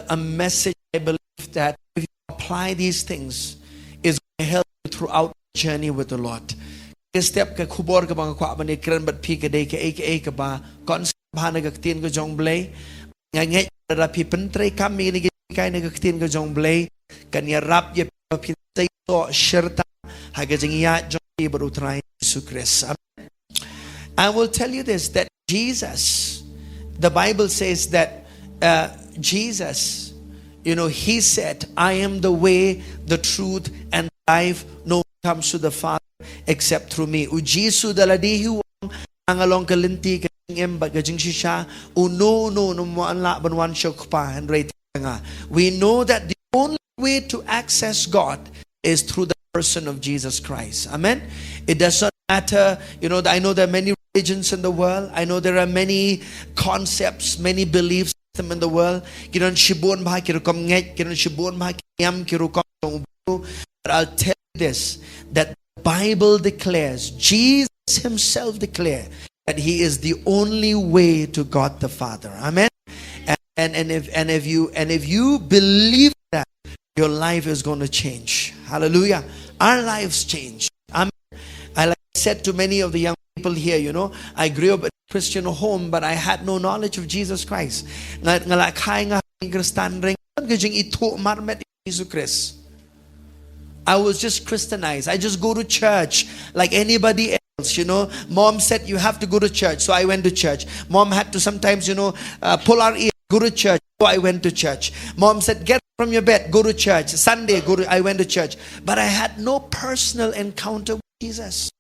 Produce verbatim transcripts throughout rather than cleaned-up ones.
a message I believe that if you apply these things, is going to help you throughout the journey with the Lord. Ka step ka khubor kaba nga kwah ban ïakren bad phi ka dei kaei kaei kaba concept bha na ka ktien ka jong Blei. Nga ngeit lada phi pyntreikam ïa kine ki jinghikai na ka ktien ka jong Blei, kan ïarap ïa phi ba phin seisoh shirta ha ka jingïaid jong phi bad U Trai Jisu Khrist. Amen. I will tell you this, that Jesus, the Bible says that, uh, Jesus, you know, he said, "I am the way, the truth, and the life. No one comes to the Father except through me." U Jisu da lade hi u ong, "Nga long ka lynti, ka jingim bad ka jingshisha. Uno uno um lah ban wan sha U Kpa hynrei tang nga." We know that the only way to access God is through the person of Jesus Christ. Amen. It does not matter, you know, I know there are many religions in the world. I know there are many concepts, many belief system in the world. Ki don shibun bha ki rukom ngeit, ki don shibun bha ki niam, ki rukom jong u briew. But I'll tell you this, that the Bible declares, Jesus himself declared that he is the only way to God the Father. Amen. And, and, and if, and if you, and if you believe that, your life is going to change. Hallelujah. Our lives change. Amen. I, like I said to many of the young people here, you know, I grew up in a Christian home, but I had no knowledge of Jesus Christ. Nga, nga la kha ïa nga ha Khristan ryngkat ka jingithuh marmet Jisu Khrist. I was just Christianized. I just go to church like anybody else, you know. Mom said, "You have to go to church." So I went to church. Mom had to sometimes, you know, uh, pull our ear, "Go to church." So I went to church. Mom said, "Get up from your bed, go to church. Sunday, go to," I went to church. But I had no personal encounter with Jesus.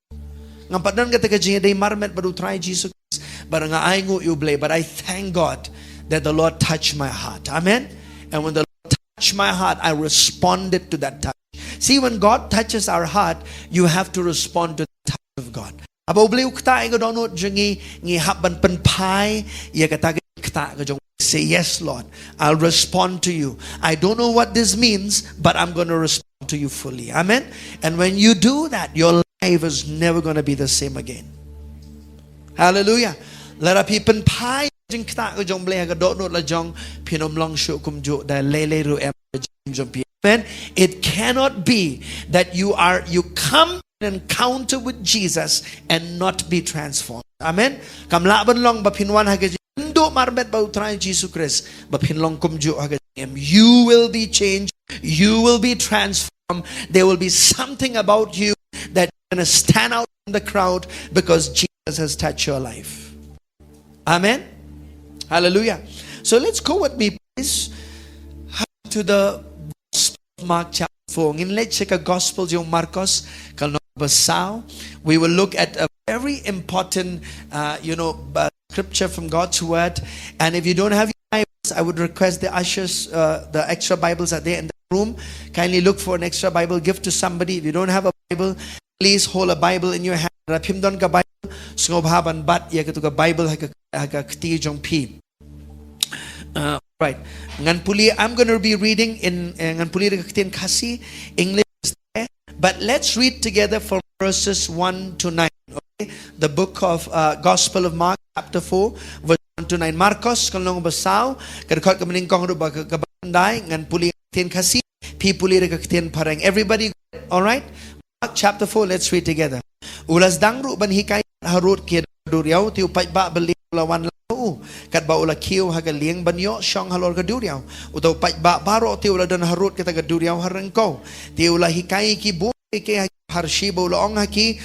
Ngam pat don kata ka jingïadei marmet bad U Trai Jisu Khrist. Bad nga ainguh ïa U Blei, but I thank God that the Lord touched my heart. Amen. And when the Lord touched my heart, I responded to that touch. See, when God touches our heart, you have to respond to the touch of God. Haba U Blei u ktah ïa ka dohnud jong ngi, ngi hap ban pynphai ïa kata ka ktah ka jong. Say, "Yes, Lord, I'll respond to you. I don't know what this means, but I'm going to respond to you fully." Amen. And when you do that, your life is never going to be the same again. Hallelujah. Lada phi pynphai jingktah ka jong Blei ha ka dohnud la jong, phin ym long shuh kumjuh da lei lei ruh em ka jingim jong phi. Amen. It cannot be that you are, you come and encounter with Jesus and not be transformed. Amen. Kam lah ban long ba phin wan ha ka jingduh marmet bad U Trai Jisu Khrist ba phin long kumjuh ha ka jingim. You will be changed. You will be transformed. There will be something about you that you're going to stand out in the crowd because Jesus has touched your life. Amen. Hallelujah. So let's go with me, please, to the Gospel of Mark chapter four. Ngin leit sha ka Gospel jong Markos, ka lynnong ba saw. We will look at a very important, uh, you know, uh, scripture from God's word. And if you don't have your Bibles, I would request the ushers, uh, the extra Bibles are there in the room. Kindly look for an extra Bible, give to somebody. If you don't have a Bible, please hold a Bible in your hand. Lada phim don ka Bible, sngewbha ban bat ïa katu ka Bible ha ka, ha ka kti jong phi. Uh, right. Ngan pule, I'm going to be reading in, uh, ngan pule da ka ktien Khasi, English is there. But let's read together from verses one to nine. Okay? The book of, uh, Gospel of Mark, chapter four, verse one to nine. Markos, ka lynnong ba saw, ka dkhot kaba nyngkong haduh ba ka, kaba khyndai, ngan pule da ka ktien Khasi, phi pule da ka ktien Phareng. Everybody, all right? Mark chapter four, let's read together. U la sdang ruh ban hikai harud ki ha duriaw, te u paidbah balim u la wan lang ha u, katba u la kiew ha ka lieng ban ïoh shong halor ka duriaw. Uta u paidbah baroh te u la don harud kata ka duriaw ha ryngkew. Te u la hikai ïa ki bun kiei kiei ha ki pharshi, bad u la ong ha ki,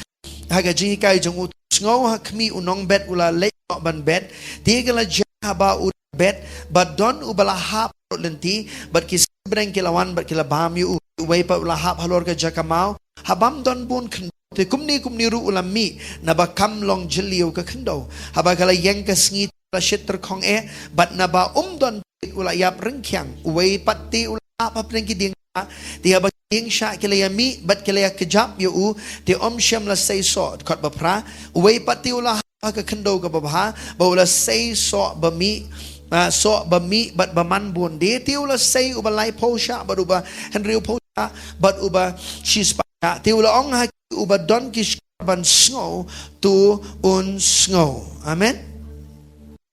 ha ka jinghikai jong u, to sngew ha khmih, u nongbet u la leit noh ban bet. Te ka la jia haba u bet, ba don uba la hap halor lynti, bad ki sngi bneng ki la wan bad ki la bam ïa u. Uwei pat u la hap halor ka jaka maw, ha bym don bun khyndew. Te kumne kumne ruh u la mih, naba kam long jylliew ka khyndew. Haba ka la ïeng ka sngi te u la shit tyrkhong eh, bad naba um don bit u la ïap ryngkhiang. Uwei pat te u la hap hapdeng ki dieng shah. Te haba ki dieng shah ki la ïa mih bad ki la ïa kjap ïa u, te um shym la seisoh. Dkhot ba phra. Uwei pat te u la hap ha ka khyndew kaba bha, ba u la sei soh ba mih, ah, soh ba mih bad ba man bun. Te te u la sei uba laiphew shah bad uba hynriewphew shah bad uba shispah shah. Te u la ong ha ki uba don ki shkor ban sngew, to un sngew. Amen.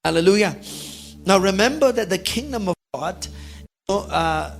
Hallelujah. Now remember that the kingdom of God uh,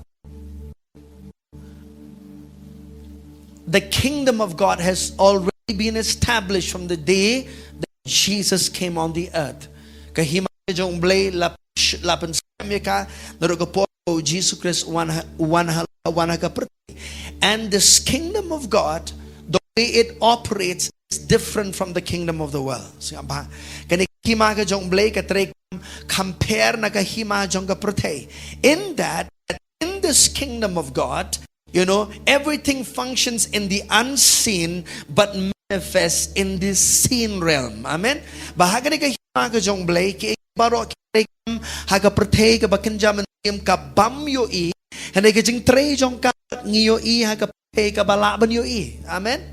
the kingdom of God has already been established from the day that Jesus came on the earth. Ka hima ka jong U Blei la, la pynsam ïa ka naduh ka por ba U Jisu Khrist u wan ha, u wan ha, u wan ha ka pyrthei. And this kingdom of God, the way it operates, is different from the kingdom of the world. Sngap bha. Kane ka hima ka jong U Blei ka trei kam compare na ka hima jong ka pyrthei. In that, that in this kingdom of God, you know, everything functions in the unseen but manifests in the seen realm. Amen. Ba ha kane ka hima ka jong U Blei, kiei baroh ki trei kam ha ka pyrthei kaba kynja mynsiem ka bym ïohi. Hynrei ka jingtrei jong ka ngi ïohi ha ka pyrthei kaba lah ban ïohi. Amen.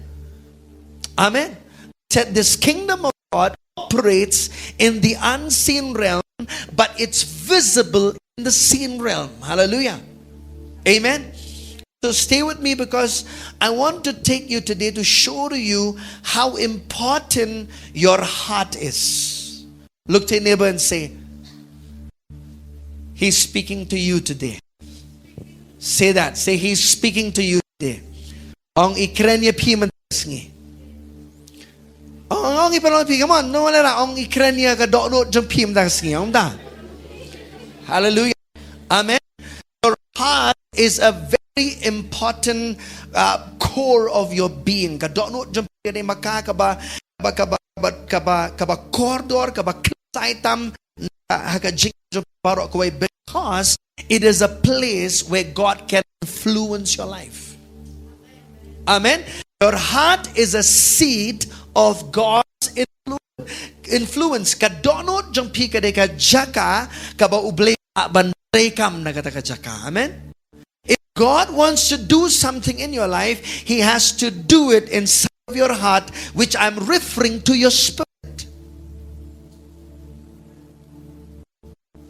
Amen. Said this kingdom of God operates in the unseen realm, but it's visible in the seen realm. Hallelujah. Amen. So stay with me, because I want to take you today to show to you how important your heart is. Look to your neighbor and say, "He's speaking to you today." Say that. Say, "He's speaking to you today." Ong, "I kren ïa phi mynta ka sngi." Ong, ong, "I pynlong phi," come on. No, lera, ong, "I kren ïa ka dohnud jong phi mynta ka sngi." Ong, da. Hallelujah. Amen. Your heart is a very important, uh, core of your being. Ka dohnud jong phi ka dei ma ka kaba, kaba, kaba, kaba, kaba, kaba kordor, kaba khlem sai tam ha ka jingim jong baroh kawei, because it is a place where God can influence your life. Amen. Your heart is a seat of God's influence. Influence. Ka dohnud jong phi ka dei ka jaka kaba U Blei u lah ban trei kam na kata ka jaka. Amen. If God wants to do something in your life, He has to do it inside of your heart, which I'm referring to your spirit.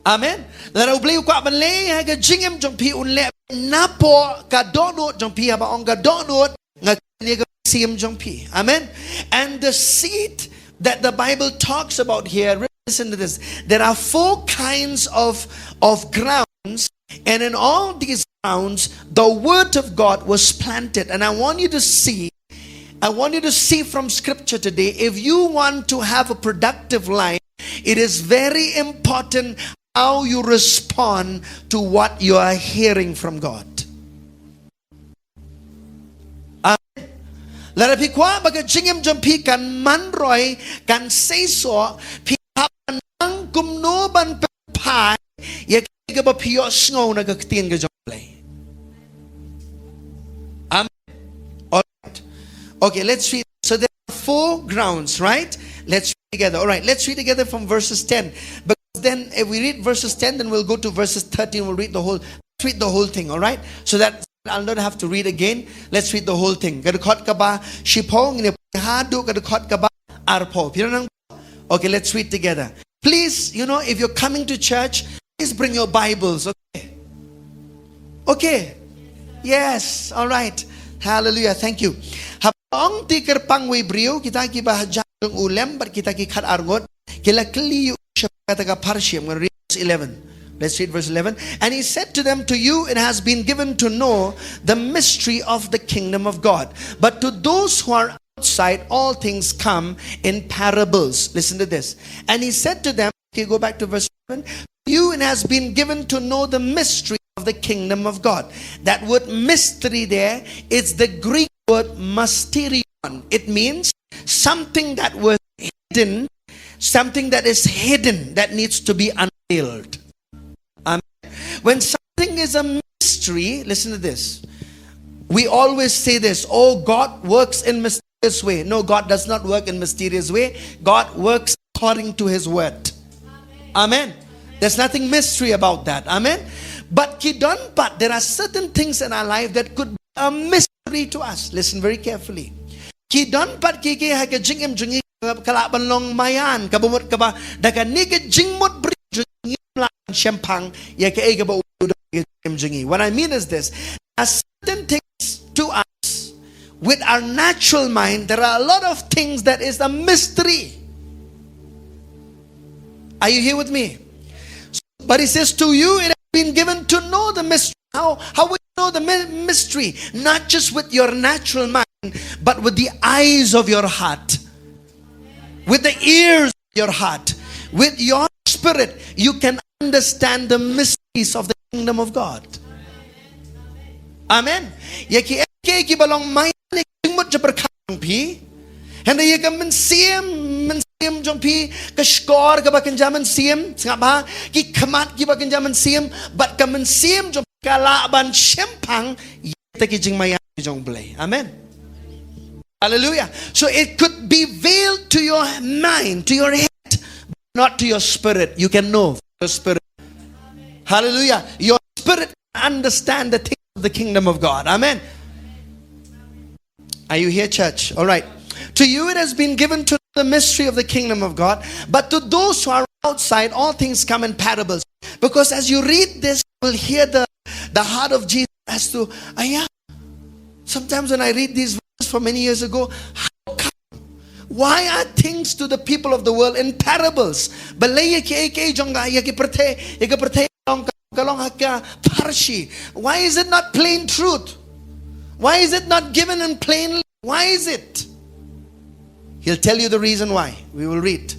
Amen. Lada U Blei u kwah ban leh ha ka jingim jong phi, un leh napoh ka dohnud jong phi. Haba ong ka dohnud, nga kren ïa ka mynsiem jong phi. Amen. And the seed that the Bible talks about here, listen to this. There are four kinds of, of grounds, and in all these grounds, the word of God was planted. And I want you to see, I want you to see from scripture today, if you want to have a productive life, it is very important how you respond to what you are hearing from God. Amen. Lada phi kwah ba ka jingim jong phi kan man roi, kan seisoh, phi hap ban nang kumno ban pynphai ïa kaei kaba phi ïohsngew na ka ktien ka jong U Blei. Amen. All right. Okay, let's read. So there are four grounds, right? Let's read together. All right, let's read together from verses ten. Because then if we read verses ten, then we'll go to verses thirteen. We'll read the whole, let's read the whole thing, all right? So that I'll not have to read again. Let's read the whole thing. Ka dkhot kaba shiphew, ngin ïa pule haduh ka dkhot kaba arphew. Phi nang? Okay, let's read together. Please, you know, if you're coming to church, please bring your Bibles, okay? Okay. Yes, all right. Hallelujah. Thank you. Haba ong te kyrpang wei briew, kita kiba hajan jong u lem bad kita ki khatar ngut, ki la kylli ïa u shaphang kata ka pharshi. I'm gonna read verse eleven. Let's read verse eleven. And he said to them, "To you it has been given to know the mystery of the kingdom of God. But to those who are outside, all things come in parables." Listen to this. And he said to them, okay, go back to verse eleven. "To you it has been given to know the mystery of the kingdom of God." That word mystery there, it's the Greek word mysterion. It means something that was hidden, something that is hidden that needs to be unveiled. Amen. When something is a mystery, listen to this. We always say this, "Oh, God works in mysterious way." No, God does not work in mysterious way. God works according to his word. Amen. There's nothing mystery about that. Amen. But ki don pat, there are certain things in our life that could be a mystery to us. Listen very carefully. Ki don pat kiei kiei ha ka jingim jong ngi ka lah ban long maïan, kaba mut kaba da kane ka jingmut briew jong ngi ngim lah ban shemphang ïa kaei kaba u don ha ka jingim jong ngi. What I mean is this. There are certain things to us with our natural mind, there are a lot of things that is a mystery. Are you here with me? But he says, "To you it has been given to know the mystery. How, how will you know the my- mystery? Not just with your natural mind, but with the eyes of your heart, with the ears of your heart, with your spirit. You can understand the mysteries of the kingdom of God. Amen. Ïa ki, ki, ki ba long mai ne jingmut jingpyrkhat jong phi. Hynrei ïa ka mynsiem, mynsiem jong phi, ka shkor kaba kynja mynsiem, sngap bha, ki khmat kiba kynja mynsiem, bad ka mynsiem jong phi ka lah ban shemphang ïa kita ki jingmaïan jong Blei. Amen. Hallelujah. So it could be veiled to your mind, to your head, but not to your spirit. You can know your spirit. Hallelujah. Your spirit can understand the things of the kingdom of God. Amen. Are you here, church? All right. To you it has been given to the mystery of the kingdom of God, but to those who are outside, all things come in parables. Because as you read this, you will hear the, the heart of Jesus as to, ah, yeah. Sometimes when I read these verses from many years ago, how come? Why are things to the people of the world in parables? Balei ïa ki, ïa ki jong ka, ïa ki pyrthei, ïa ki pyrthei long ka, ka long ha ka pharshi. Why is it not plain truth? Why is it not given in plain? Why is it? He'll tell you the reason why. We will read.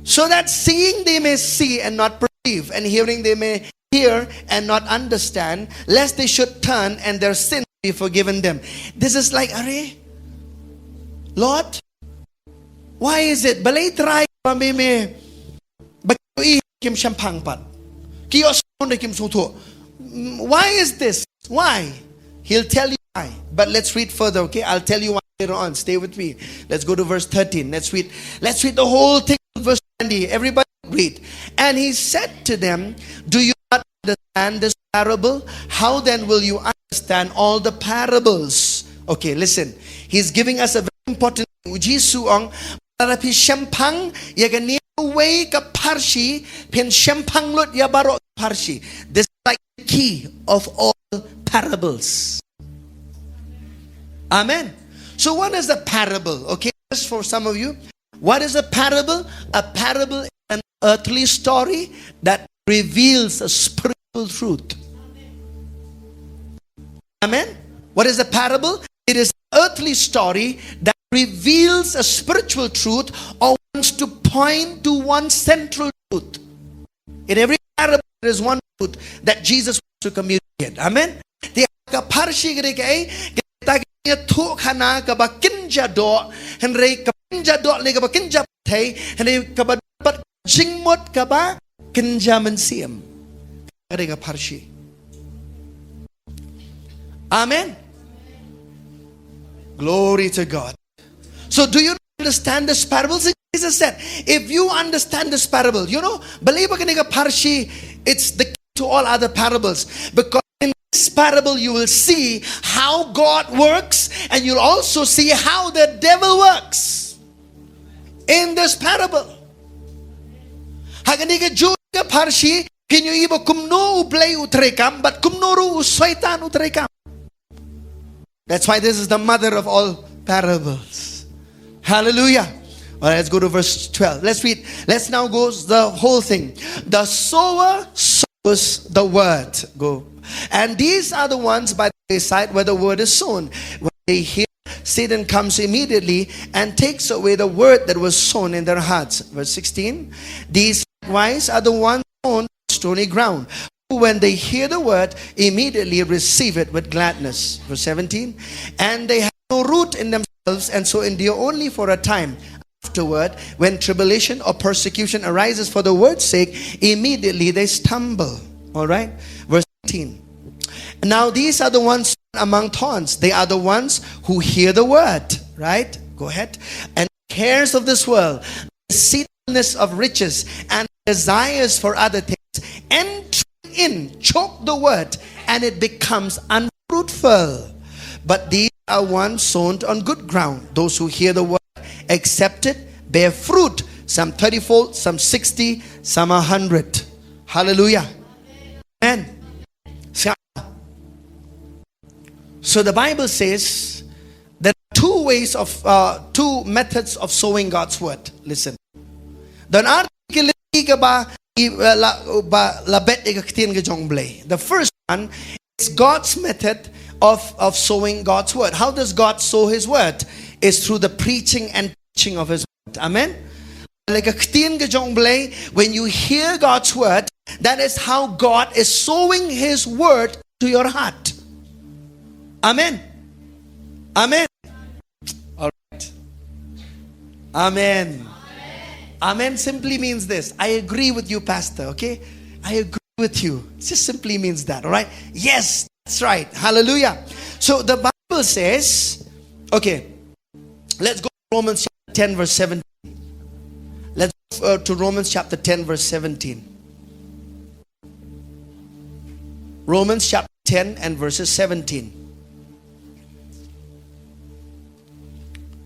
So that seeing they may see and not perceive, and hearing they may hear and not understand, lest they should turn and their sins be forgiven them. This is like, are, Lord, why is it? Balei Trai ba me me ba ki ïohi kim shemphang pat, ki ïohsngew hynrei kim sngewthuh. Mm, why is this? Why? He'll tell you why. But let's read further, okay? I'll tell you why later on. Stay with me. Let's go to verse thirteen. Let's read. Let's read the whole thing. Verse twenty. Everybody read. And he said to them, "Do you not understand this parable? How then will you understand all the parables?" Okay, listen. He's giving us a very important thing. U Jisu u ong, lada phi shemphang ïa kane kawei ka pharshi, phin shemphang lut ïa baroh ka pharshi. This is like the key of all parables. Amen. So what is the parable? Okay, just for some of you, what is a parable? A parable is an earthly story that reveals a spiritual truth. Amen. What is a parable? It is an earthly story that reveals a spiritual truth or wants to point to one central truth. In every parable, there is one truth that Jesus wants to communicate. Amen. Te ka pharshi ka dei kaei? Ka dei kata ka jingïathuhkhana kaba kynja doh, hynrei kaba kynja doh ne kaba kynja pyrthei, hynrei kaba don pat ka jingmut kaba kynja mynsiem. Ka dei ka pharshi. Amen. Glory to God. So do you understand this parable? See, Jesus said, if you understand this parable, you know, balei ba kane ka pharshi, it's the key to all other parables. Because in this parable, you will see how God works, and you'll also see how the devil works in this parable. Ha kane kajuh ka pharshi, phin ïohi ba kumno U Blei u treikam, bad kumno ruh u Soitan u treikam. That's why this is the mother of all parables. Hallelujah. All right, let's go to verse twelve. Let's read. Let's now go the whole thing. The sower sows the word. Go. And these are the ones by the wayside where the word is sown. When they hear, Satan comes immediately and takes away the word that was sown in their hearts. Verse sixteen. These likewise are the ones sown on stony ground, who, when they hear the word, immediately receive it with gladness. Verse seventeen. And they have no root in themselves, and so endure only for a time. Afterward, when tribulation or persecution arises for the word's sake, immediately they stumble. All right? Verse eighteen. Now, these are the ones among thorns. They are the ones who hear the word, right? Go ahead. And cares of this world, deceitfulness of riches, and desires for other things, entering in, choke the word, and it becomes unfruitful. But these are ones sown on good ground, those who hear the word, accept it, bear fruit, some thirty fold, some sixty, some a hundred. Hallelujah. Amen. So the Bible says there are two ways of, uh, two methods of sowing God's word. Listen. Don article kaba i, uh, la, ba, la bet ïa ka ktien ka jong U Blei. The first one is God's method of, of sowing God's word. How does God sow his word? Is through the preaching and teaching of his word. Amen. Like ka ktien ka jong U Blei, when you hear God's word, that is how God is sowing his word to your heart. Amen. Amen. All right. Amen. Amen simply means this. I agree with you, Pastor, okay? I agree with you. It just simply means that, all right? Yes, that's right. Hallelujah. So the Bible says, okay, let's go to Romans chapter ten, verse seventeen. Let's go, uh, to Romans chapter ten, verse seventeen. Romans chapter ten and verses seventeen.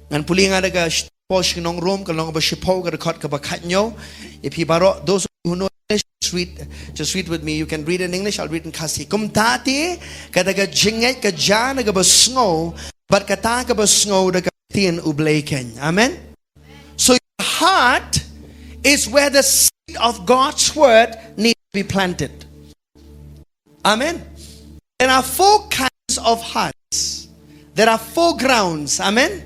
Ngan pule nga da ka sh-, pos shnong Rom, ka lynnong ba shiphew, ka dkhot kaba khatñiew. Ïa phi baroh, those who know English, just read, just read with me. You can read in English, I'll read in Khasi. Kumta te, kata ka jingngeit ka jia na kaba sngew, bad kata kaba sngew da ka ktien U Blei keiñ. Amen. So your heart is where the seed of God's word needs to be planted. Amen. There are four kinds of hearts. There are four grounds. Amen.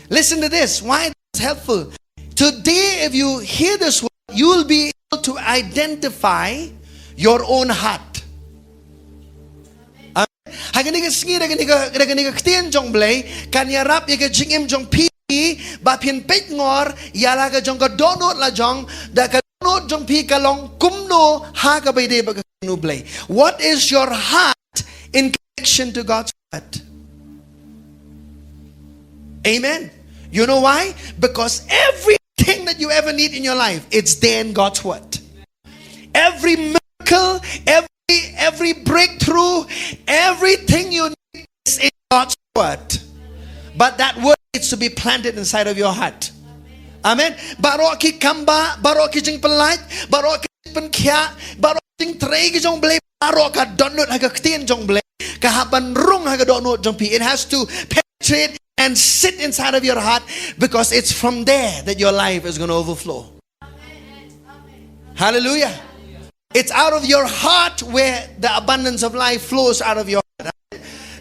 Listen to this. Why it's helpful. Today, if you hear this word, you will be able to identify your own heart. Amen. Ha kane ka sngi, da kane ka, da kane ka ktien jong U Blei kan ïarap ïa ka jingim jong phi, ba phin peit ngor ïa la ka jong ka dohnud la jong, da ka dohnud jong phi ka long kumno ha kaba ïadei bad ka ktien U Blei. What is your heart in connection to God's word? Amen. You know why? Because everything that you ever need in your life, it's there in God's word. Every miracle, every, every breakthrough, everything you need is in God's word. But that word needs to be planted inside of your heart. Amen. Baroh ki kambah, baroh ki jingpyllait, baroh ki jingpynkhiah, baroh ki jingtrei ki jong U Blei, baroh ka dohnud ha ka ktien jong U Blei, ka hap ban rung ha ka dohnud jong phi. It has to penetrate and sit inside of your heart, because it's from there that your life is gonna overflow. Hallelujah. It's out of your heart where the abundance of life flows out of your heart.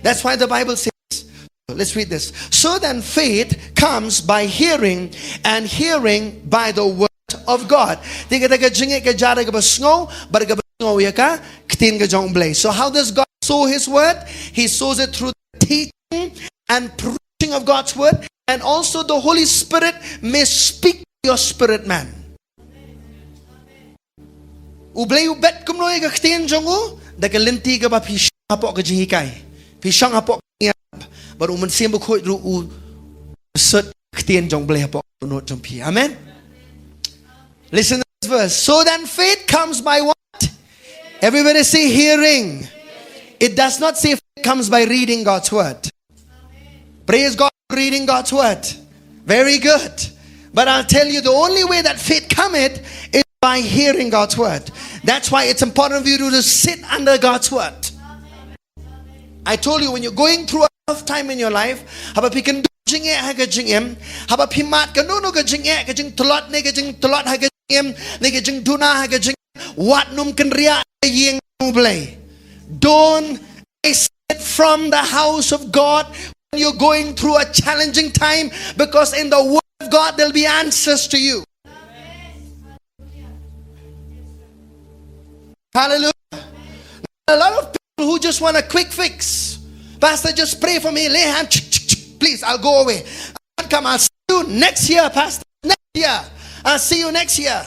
That's why the Bible says, let's read this. So then faith comes by hearing, and hearing by the word of God. Te kata ka jingngeit ka jia da kaba sngew, bad kaba sngew ïa ka ktien ka jong U Blei. So how does God sow his word? He sows it through the teaching and preaching of God's word, and also the Holy Spirit may speak to your spirit man. U Blei u bet kumno ïa ka ktien jong u? Da ka lynti kaba phi shong hapoh ka jinghikai, phi shong hapoh ka jingïap, bad U Mynsiem Bakhuid ruh u sut ka ktien jong U Blei hapoh ka dohnud jong phi. Amen. Listen to this verse. So then faith comes by what? Everybody say hearing. It does not say faith comes by reading God's word. Praise God, reading God's word. Very good. But I'll tell you, the only way that faith cometh is by hearing God's word. That's why it's important for you to, to sit under God's word. I told you, when you're going through a tough time in your life, haba phi kynduh jingeh ha ka jingim, haba phi mad kano kano ka jingeh, ka jingtlot ne ka jingtlot ha ka jingim, ne ka jingduna ha ka jingim, wat nym kynriah ïa ka ïing U Blei. Don't exit from the house of God when you're going through a challenging time, because in the word of God there'll be answers to you. Hallelujah. A lot of people who just want a quick fix. Pastor, just pray for me, lay hand, ch-, ch-, ch-, please, I'll go away. I'll come, I'll see you next year, Pastor. Next year. I'll see you next year.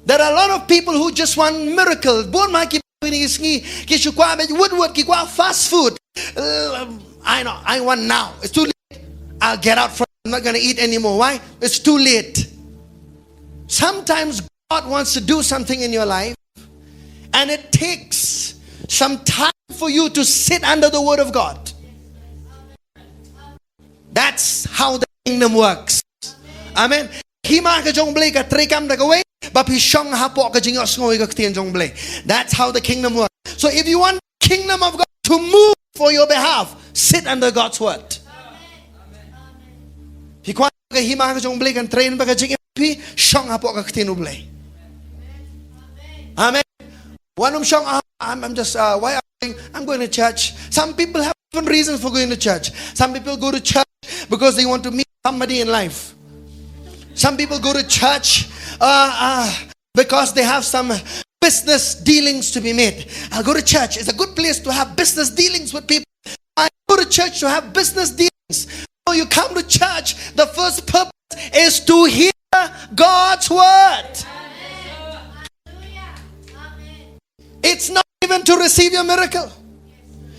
There are a lot of people who just want miracle. Bun ma ki bun ïa ki sngi, ki shu kwah bad wut wut, ki kwah fast food. Uh, I know, I want now. It's too late. I'll get out from, I'm not gonna eat anymore. Why? It's too late. Sometimes God wants to do something in your life, and it takes some time for you to sit under the word of God. That's how the kingdom works. Amen. Hima ka jong U Blei ka treikam da kawei, ba phi shong hapoh ka jingïohsngew ïa ka ktien jong U Blei. That's how the kingdom works. So if you want kingdom of God to move for your behalf, sit under God's word. Phi kwah ka hima ka jong U Blei kan trei bad ka jingim phi, shong hapoh ka ktien U Blei. Wan um shong, "Ah, I'm, I'm just, uh, why I'm going, I'm going to church." Some people have different reasons for going to church. Some people go to church because they want to meet somebody in life. Some people go to church, uh, uh, because they have some business dealings to be made. I'll go to church. It's a good place to have business dealings with people. I go to church to have business dealings. No, you come to church, the first purpose is to hear God's word. It's not even to receive your miracle.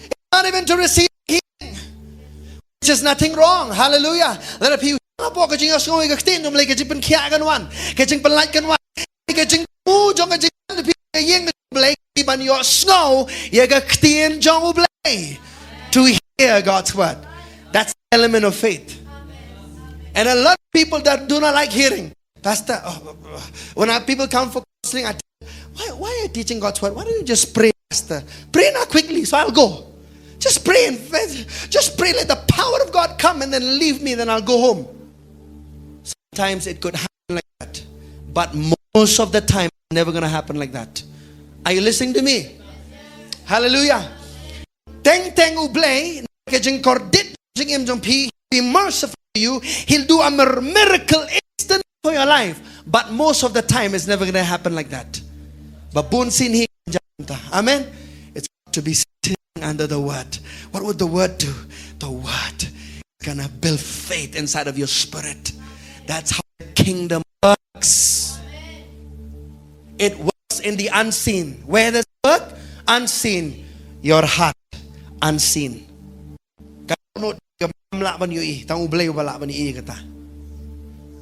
It's not even to receive healing. Which is nothing wrong. Hallelujah. Lada phi ïoh ka jingïohsngew ïa ka ktien jong U Blei, ka jingpynkhiah kan wan, ka jingpynlait kan wan, ka jingpynlait jong ka jingpynlait jong U Blei, ban ïohsngew ïa ka ktien jong U Blei. To hear God's word. That's the element of faith. And a lot of people that do not like hearing. Pastor, oh, when our people come for counseling, I tell them, "Why, why are you teaching God's word? Why don't you just pray, Pastor? Pray now quickly, so I'll go. Just pray and just pray, let the power of God come and then leave me, then I'll go home." Sometimes it could happen like that. But most of the time, it's never going to happen like that. Are you listening to me? Hallelujah. Teng teng U Blei, ka jingkordit jingim jong phi, be merciful to you. He'll do a mir-, miracle instant for your life. But most of the time, it's never going to happen like that. Ba bun sien hi. Amen. It's to be sitting under the word. What would the word do? The word is gonna build faith inside of your spirit. That's how the kingdom works. It works in the unseen. Where does it work? Unseen. Your heart. Unseen. Ka dohnud kam lah ban ïohi, tang U Blei uba lah ban ïohi kata.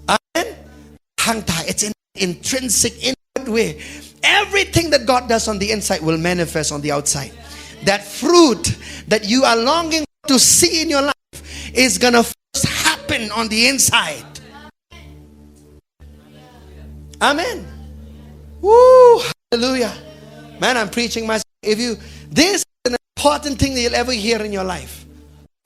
Amen. Hangta, it's in intrinsic, inward way. Everything that God does on the inside will manifest on the outside. That fruit that you are longing to see in your life is gonna first happen on the inside. Amen. Woo, hallelujah. Man, I'm preaching myself. If you, this is an important thing that you'll ever hear in your life.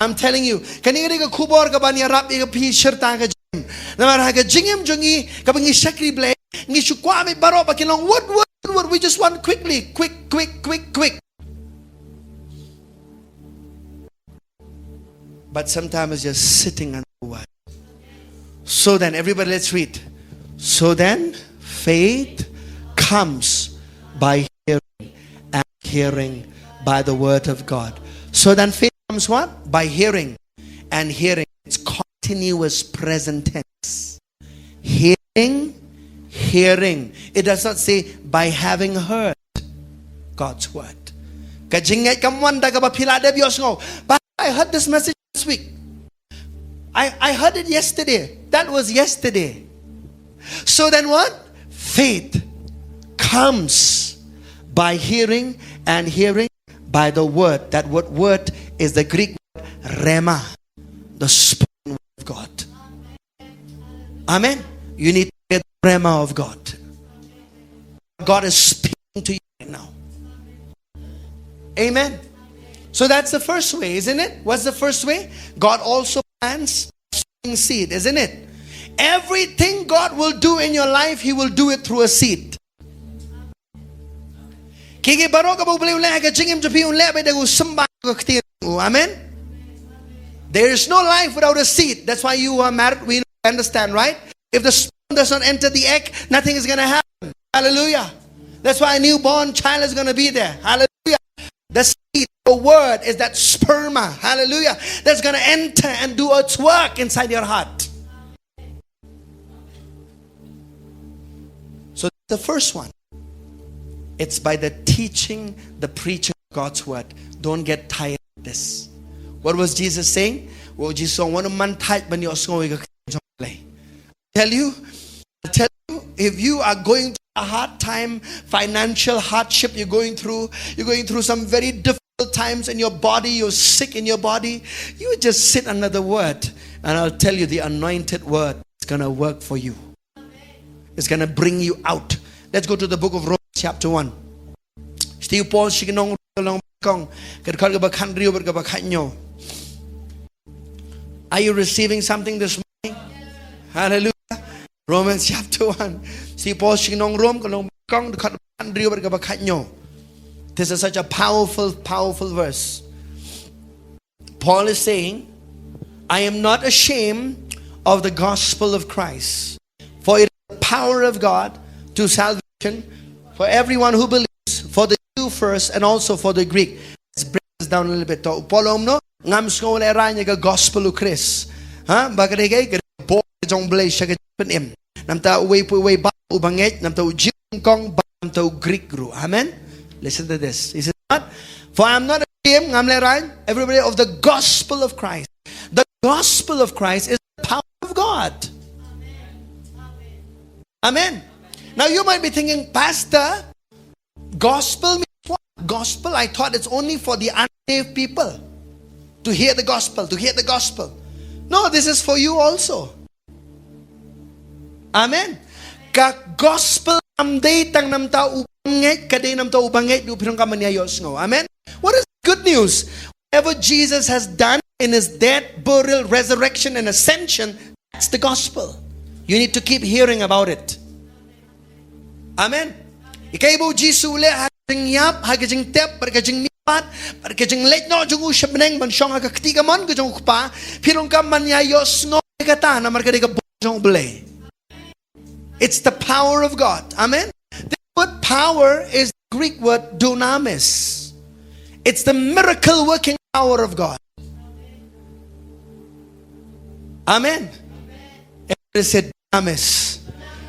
I'm telling you, kane ka dei ka khubor kaban ïarap ïa phi shirta ka jingim. Namar ha ka jingim jong ngi, kaba ngi shakri Blei, ngi shu kwah mih baroh ba kin long wut, wut, wut, wut. We just want quickly, quick, quick, quick, quick. But sometimes it's just sitting under the word. So then, everybody, let's read. So then, faith comes by hearing, and hearing by the word of God. So then, faith comes what? By hearing, and hearing. It's continuous present tense. Hearing, hearing. It does not say by having heard God's word. Ka jingngeit kam wan da kaba phi la dep ïohsngew. But I heard this message last week. I, I heard it yesterday. That was yesterday. So then what? Faith comes by hearing, and hearing by the word. That word, word is the Greek word rhema, the spoken word of God. Amen. You need to hear the rhema of God. God is speaking to you right now. Amen. So that's the first way, isn't it? What's the first way? God also plants a sowing seed, isn't it? Everything God will do in your life, He will do it through a seed. Kiei kiei baroh kaba U Blei un leh ha ka jingim jong phi, un leh beit da u symbai ka ktien. Amen. There is no life without a seed. That's why you are married, we understand, right? If the sperm does not enter the egg, nothing is gonna happen. Hallelujah. That's why a newborn child is gonna be there. Hallelujah. The seed, the word is that sperma. Hallelujah. That's gonna enter and do its work inside your heart. So the first one, it's by the teaching, the preaching of God's word. Don't get tired of this. What was Jesus saying? Well, Jesus said, "Wan man thait ban ïohsngew ïa ka ktien jong U Blei." Tell you, I tell you, if you are going through a hard time, financial hardship, you're going through, you're going through some very difficult times in your body, you're sick in your body, you just sit under the word, and I'll tell you, the anointed word is gonna work for you. It's gonna bring you out. Let's go to the book of Romans chapter one. Sha u Paul sha ki nong Rom, ka lynnong ba nyngkong, ka dkhot kaba khathynriew bad kaba khathynñiew. Are you receiving something this morning? Hallelujah. Romans chapter one. Sha u Paul sha ki nong Rom, ka lynnong ba nyngkong, dkhot kaba khathynriew bad kaba khathynñiew. This is such a powerful, powerful verse. Paul is saying, "I am not ashamed of the gospel of Christ, for it is the power of God to salvation for everyone who believes, for the Jew first and also for the Greek." Let's break this down a little bit. To Paul um no, ngam sngew lehraiñ ïa ka gospel u Khrist. Ha, ba ka dei ka, ka dei ka bor jong Blei sha ka jingpynim. Namar uwei pa uwei, bad u bangeit, namar u Jiw kong, bad u Grik ruh. Amen. Listen to this. He says what? "For I am not ashamed," ngam lehraiñ, everybody, "of the gospel of Christ." The gospel of Christ is the power of God. Amen. Now you might be thinking, "Pastor, gospel means what? Gospel, I thought it's only for the unsaved people to hear the gospel, to hear the gospel." No, this is for you also. Amen. Ka gospel kam dei tang namar u bangeit, ka dei namar u bangeit, u pyrshang ka man ïa ïohsngew. Amen. What is good news? Whatever Jesus has done in his death, burial, resurrection, and ascension, that's the gospel. You need to keep hearing about it. Amen. Ïa kaei ba u Jisu u leh ha ka jingïap, ha ka jingtep, bad ka jingmihpat, bad ka jingleit noh jong u sha bneng ban shong ha ka kti kamon ka jong u Kpa, phi long ka man ïa ïohsngew ïa kata, namar ka dei ka bor jong u Blei. It's the power of God. Amen. The word power is the Greek word dunamis. It's the miracle working power of God. Amen. Everybody say dunamis.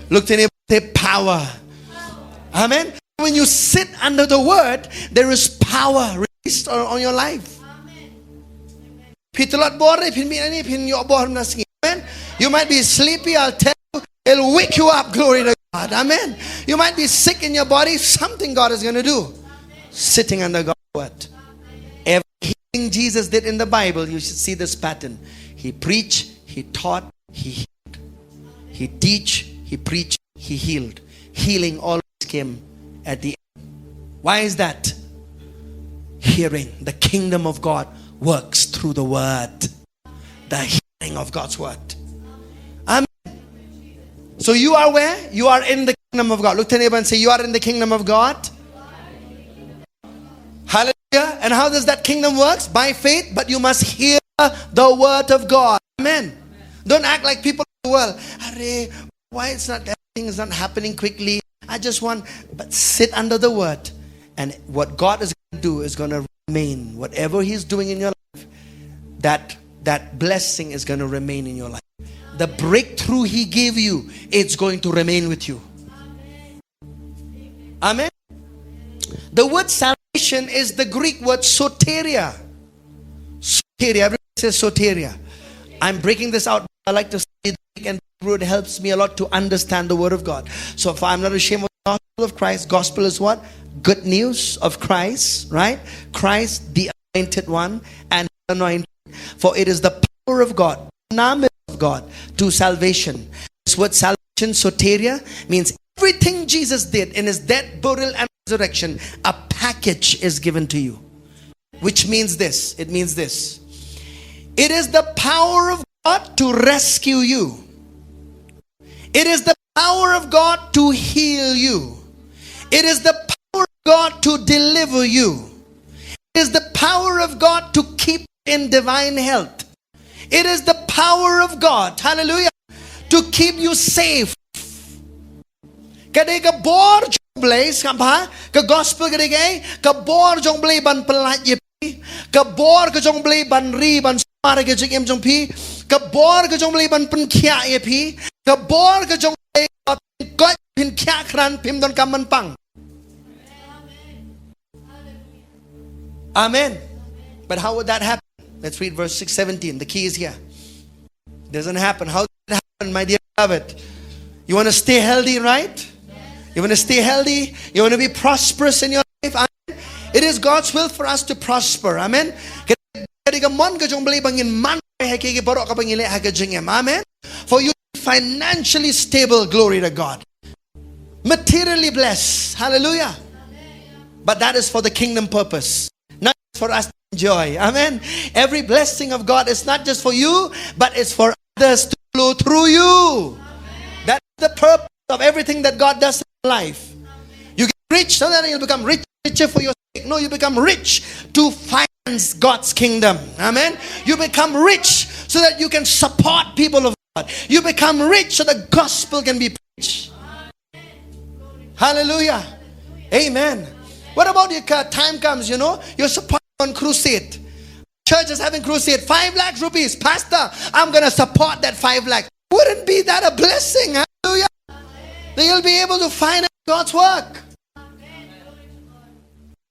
Look to your neighbor, say power. Amen. When you sit under the word, there is power released on, on your life. Phi tlot bor, phin mih na ni, phin ïoh bor na sngi. Amen. You might be sleepy, I'll tell you, it'll wake you up. Glory to God. Amen. You might be sick in your body, something God is gonna do. Sitting under God's word. Every healing Jesus did in the Bible, you should see this pattern. He preached, he taught, he healed. He teach, he preached, he healed. Healing always came at the end. Why is that? Hearing. The kingdom of God works through the word. The hearing of God's word. Amen. So you are where? You are in the kingdom of God. Look to your neighbor and say, "You are in the kingdom of God." Hallelujah. And how does that kingdom works? By faith, but you must hear the word of God. Amen. Don't act like people of the world. "Are, why it's not, that thing is not happening quickly? I just want," but sit under the word. And what God is gonna do is gonna remain. Whatever he's doing in your life, that, that blessing is gonna remain in your life. The breakthrough he gave you, it's going to remain with you. Amen. The word salvation is the Greek word soteria. Soteria. Everyone says soteria. I'm breaking this out. I like to study the Greek and Hebrew. It helps me a lot to understand the word of God. So if I'm not ashamed of the gospel of Christ, gospel is what? Good news of Christ, right? Christ, the anointed one, and anointed. For it is the power of God, dunamis of God, to salvation. This word salvation, soteria, means everything Jesus did in his death, burial, and resurrection, a package is given to you. Which means this, it means this. It is the power of God to rescue you. It is the power of God to heal you. It is the power of God to deliver you. It is the power of God to keep in divine health. It is the power of God, hallelujah, to keep you safe. Ka dei ka bor jong Blei, sngap bha, ka gospel ka dei kaei, ka bor jong Blei ban pyllait ïa phi, ka bor ka jong Blei ban ri, ban sumar ïa ka jingim jong phi, ka bor ka jong Blei ban pynkhiah ïa phi, ka bor ka jong Blei, phin koit, phin khiah krat, phim donkam ban pang. Amen. But how would that happen? Let's read verse six seventeen. The key is here. Doesn't happen. How did it happen, my dear beloved? You want to stay healthy, right? You want to stay healthy? You want to be prosperous in your life? Amen. It is God's will for us to prosper. Amen. Ka dei ka mon ka jong Blei ba ngin man ha kiei kiei baroh kaba ngi leh ha ka jingim. Amen. For you to be financially stable, glory to God. Materially blessed. Hallelujah. But that is for the kingdom purpose, not for us to enjoy. Amen. Every blessing of God is not just for you, but it's for others to flow through you. That's the purpose of everything that God does in life. You get rich, so that you'll become rich, richer for yourself. big. No, you become rich to finance God's kingdom. Amen. You become rich so that you can support people of God. You become rich so the gospel can be preached. Hallelujah. Amen. What about your ca-, time comes, you know, you're supporting on crusade. Church is having crusade. Five lakh rupees. Pastor, I'm gonna support that five lakh. Wouldn't be that a blessing? Hallelujah. Then you'll be able to finance God's work.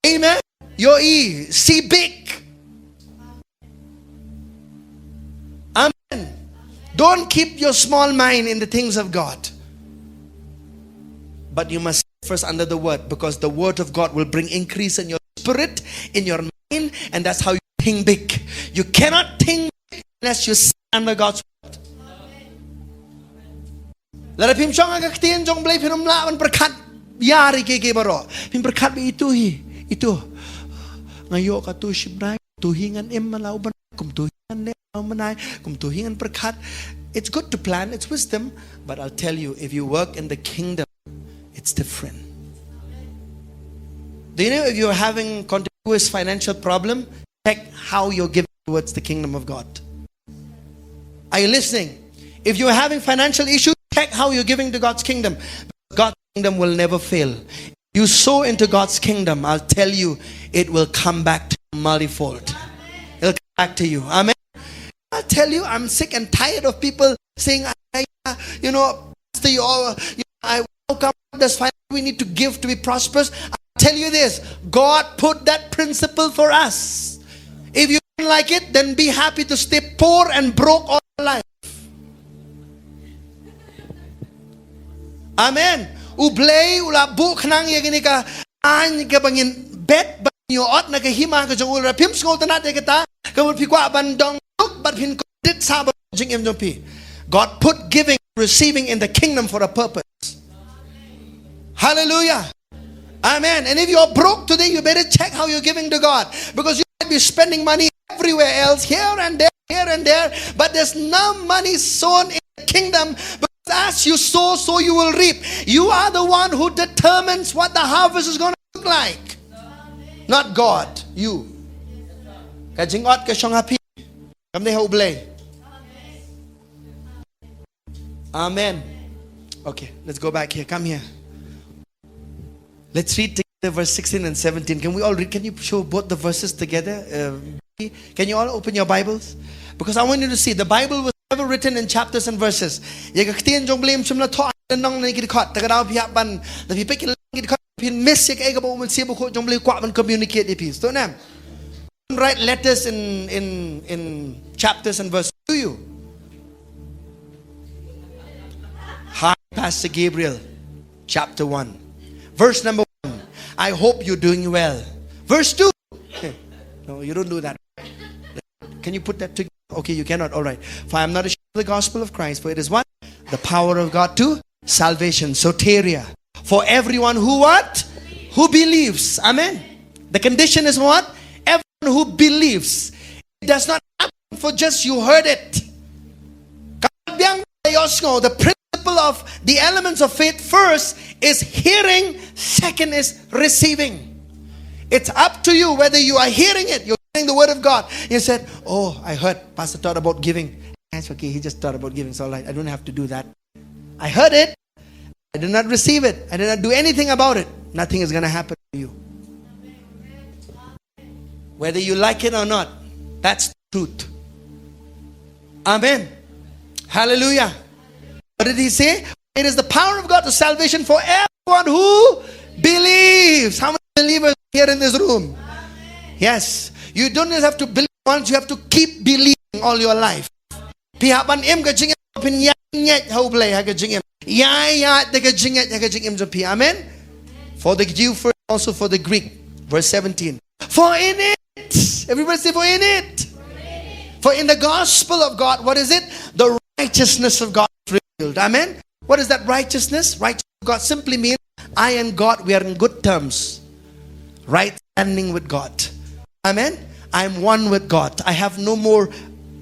Amen. Your E, see big. Amen. Don't keep your small mind in the things of God. But you must first under the word, because the word of God will bring increase in your spirit, in your mind, and that's how you think big. You cannot think big unless you sit under God's word. Lada phim shong ha ka ktien jong Blei, phim lah ban pyrkhat ïa ri ki ki baroh. Phim pyrkhat ba ito hi, ito. Nga ïoh kato shibnai, to hi ngan im man la u bnai, kumto hi ngan leh man la u bnai, kumto hi ngan pyrkhat. It's good to plan, it's wisdom, but I'll tell you, if you work in the kingdom, it's different. Do you know if you're having continuous financial problem, check how you're giving towards the kingdom of God. Are you listening? If you're having financial issues, check how you're giving to God's kingdom. God's kingdom will never fail. You sow into God's kingdom, I'll tell you, it will come back to you multifold. It'll come back to you. Amen. I'll tell you, I'm sick and tired of people saying, "I, I, you know, Pastor, you all, you know, I, how come this finance we need to give to be prosperous?" I'll tell you this, God put that principle for us. If you don't like it, then be happy to stay poor and broke all your life. Amen. U Blei u la buh khnang ïa kane ka aiñ kaba ngin bet ban ïoh ot na ka hima ka jong u. Lada phim sngewtynnat ïa kata, ka mut phi kwah ban dong duk bad phin kordit sha ba jingim jong phi. God put giving, receiving in the kingdom for a purpose. Hallelujah. Amen. And if you're broke today, you better check how you're giving to God, because you might be spending money everywhere else, here and there, here and there, but there's no money sown in the kingdom, because as you sow, so you will reap. You are the one who determines what the harvest is gonna look like. Not God, you. Ka jingot ka shong ha phi. Kam dei ha U Blei. Amen. Okay, let's go back here. Come here. Let's read together verse sixteen and seventeen. Can we all read? Can you show both the verses together? Uh, can you all open your Bibles? Because I want you to see, the Bible was never written in chapters and verses. Ïa ka ktien jong U Blei ym shym la thoh lynnong ne ki dkhot. Te ka daw phi hap ban, lada phi peit ki lynnong ki dkhot, phin miss ïa kaei kaba U Mynsiem Bakhuid jong U Blei u kwah ban communicate ïa phi. Sngewthuh ne em? Write letters in, in, in chapters and verses, do you? Hi, Pastor Gabriel, chapter one. Verse number one, "I hope you're doing well." Verse two, no, you don't do that. Can you put that together? Okay, you cannot. All right. "For I am not ashamed of the gospel of Christ, for it is what? The power of God to salvation." Soteria. "For everyone who what? Who believes." Amen. The condition is what? Everyone who believes. It does not happen for just you heard it. Ka biang ïohsngew, the principle of the elements of faith, first is hearing, second is receiving. It's up to you whether you are hearing it, you're hearing the word of God. You said, "Oh, I heard Pastor taught about giving." That's okay, he just taught about giving, it's all right. I don't have to do that. I heard it. I did not receive it. I did not do anything about it. Nothing is gonna happen to you. Whether you like it or not, that's the truth. Amen. Hallelujah. What did he say? "It is the power of God to salvation for everyone who believes." How many believers here in this room? Yes. You don't just have to believe once, you have to keep believing all your life. Phi hap ban im ka jingim, phin ïaid ngeit ha U Blei ha ka jingim. Ïaid, ïaid da ka jingngeit ha ka jingim jong phi. Amen. "For the Jew first, also for the Greek." Verse seventeen. "For in it," everybody say, "For in it." "For in the gospel of God," what is it? "The righteousness of God is revealed." Amen. What is that righteousness? Righteousness of God simply means I and God, we are in good terms. Right standing with God. Amen. I'm one with God. I have no more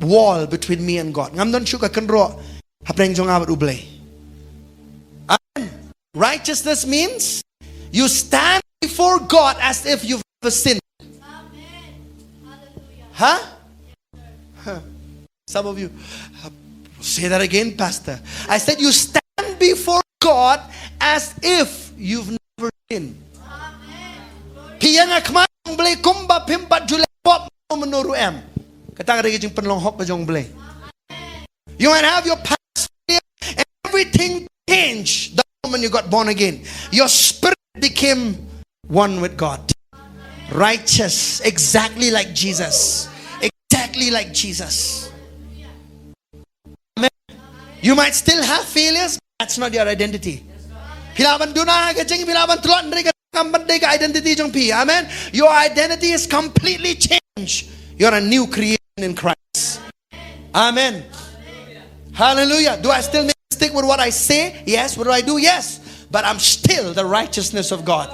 wall between me and God. Ngam don shuh ka kynroh hapdeng jong nga bad U Blei. Amen. Righteousness means you stand before God as if you've never sinned. Huh? Huh. Some of you, "Say that again, Pastor." I said, "You stand before God as if you've never sinned." Phi ïeng ha khmat jong U Blei kumba phim pat ju leh pop mynno ruh em. Kata ka dei ka jingpynlong hok ka jong U Blei. You might have your past failure and everything changed the moment you got born again. Your spirit became one with God. Righteous, exactly like Jesus. Exactly like Jesus. Amen. You might still have failures, but that's not your identity. Phi lah ban duna ha ka jingim, phi lah ban tlot, hynrei kata kam pat dei ka identity jong phi. Amen. Your identity is completely changed. You're a new creation in Christ. Amen. Hallelujah. Do I still make mistake with what I say? Yes. What do I do? Yes. But I'm still the righteousness of God.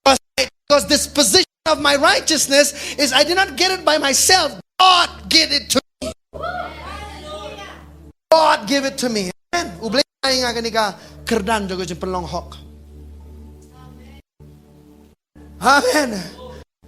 Because, because this position of my righteousness is, I did not get it by myself. God gave it to me. God gave it to me. Amen. U Blei u ai ïa nga kane ka kyrdan jong ka jingpynlong hok. Amen.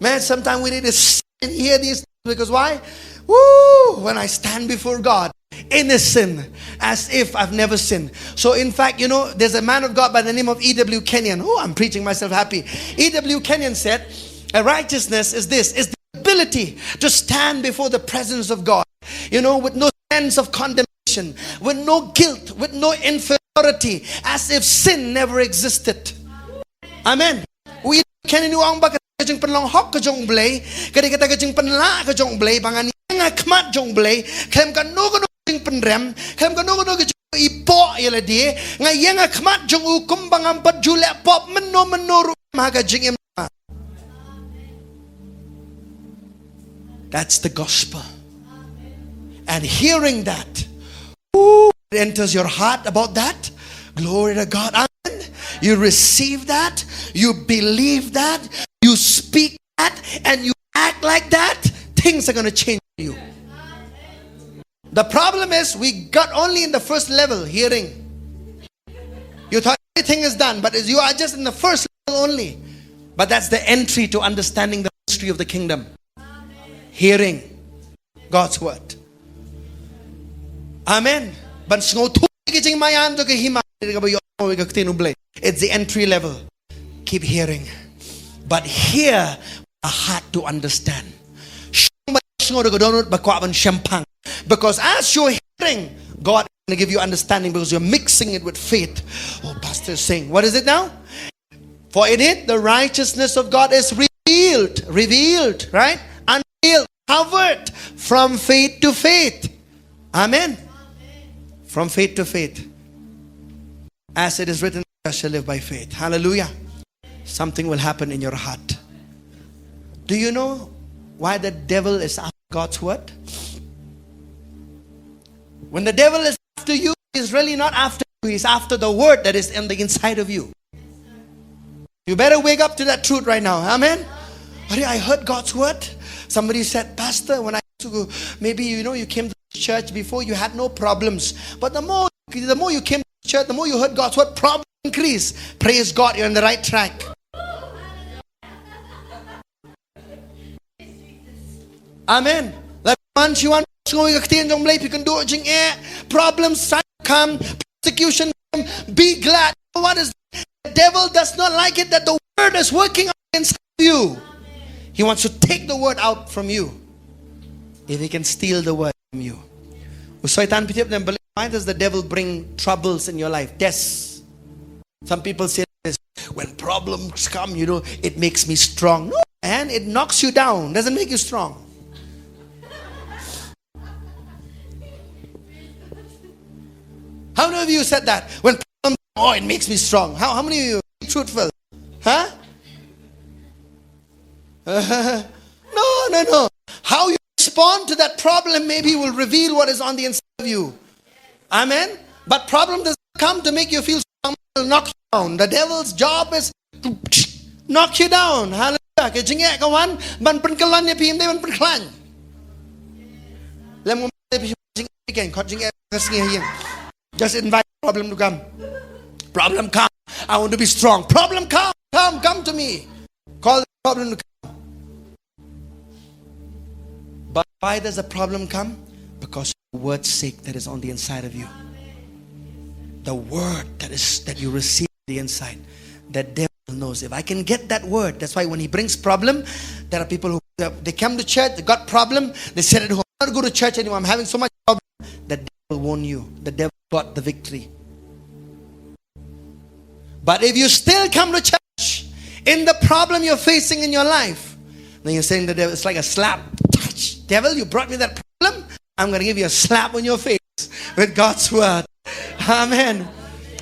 Man, sometimes we need to sit and hear these things, because why? Woo! When I stand before God, innocent, as if I've never sinned. So, in fact, you know, there's a man of God by the name of E W Kenyon. Oh, I'm preaching myself happy. E W Kenyon said, "A righteousness is this, is the ability to stand before the presence of God, you know, with no sense of condemnation, with no guilt, with no inferiority, as if sin never existed." Amen. U Kenyon u ong ba ka jingpynlong hok ka jong U Blei ka dei kata ka jingpynlah ka jong U Blei, ba ngan ïeng ha khmat jong U Blei khlem kano kano ka jingpynrem, khlem kano kano ka jingpynpoh ïa lade. Nga ïeng ha khmat jong u kumba ngam pat ju leh pop mynno mynno ruh ha ka jingim. That's the gospel. And hearing that, ooh, it enters your heart about that. Glory to God. Amen. You receive that. You believe that. You speak that. And you act like that. Things are going to change for you. The problem is, we got only in the first level, hearing. You thought everything is done, but you are just in the first level only. But that's the entry to understanding the mystery of the kingdom. Hearing God's word. Amen. Ban sngewthuh ïa ka jingmaïan jong ka hima kaba ïoh ïa ka ktien U Blei. It's the entry level. Keep hearing. But hear a heart to understand. Shong ba sngewthuh da ka dohnud ba kwah ban shemphang. Because as you're hearing, God is going to give you understanding because you're mixing it with faith. Oh, pastor is saying, what is it now? For in it, the righteousness of God is revealed, revealed, right? Unveiled, covered from faith to faith. Amen. From faith to faith. As it is written, "The just shall live by faith." Hallelujah. Something will happen in your heart. Do you know why the devil is after God's word? When the devil is after you, he's really not after you. He's after the word that is in the inside of you. You better wake up to that truth right now. Amen. Hari, I heard God's word. Somebody said, "Pastor, when I used to go, maybe, you know, you came to church before, you had no problems. But the more, the more you came to church, the more you heard God's word, problem increase." Praise God, you're on the right track. Amen. Lada man shi wan sngewthuh ïa ka ktien jong U Blei, phi kynduh jingeh, problems come, persecution come, be glad. What is, the devil does not like it that the word is working inside of you. He wants to take the word out from you. If he can steal the word from you. U Soitan, phi tip ne em, why does the devil bring troubles in your life? Tests. Some people say this, "When problems come, you know, it makes me strong." No, man, it knocks you down, doesn't make you strong. How many of you said that? "When problems, oh, it makes me strong." How, how many of you are truthful? Huh? No, no, no. How you respond to that problem maybe will reveal what is on the inside of you. Amen. But problem doesn't come to make you feel strong, it'll knock you down. The devil's job is to knock you down. Hallelujah. Ka jingeh ka wan ban pynkylla ïa phi, ym dei ban pynkhlaiñ. Lem ngam dei phi jingeh, khot jingeh ka sngi ha ïing. Just invite problem to come. Problem, come. I want to be strong. Problem, come, come, come to me. Call problem to come. But why does the problem come? Because the word's sake that is on the inside of you. The word that is, that you receive on the inside. The devil knows. If I can get that word, that's why when he brings problem, there are people who, they come to church, they got problem, they sit at home, not go to church anymore. I'm having so much problem. The devil won you. The devil got the victory. But if you still come to church in the problem you're facing in your life, then you're saying to the devil, it's like a slap. Touch. Devil, you brought me that problem. I'm going to give you a slap on your face with God's word. Amen.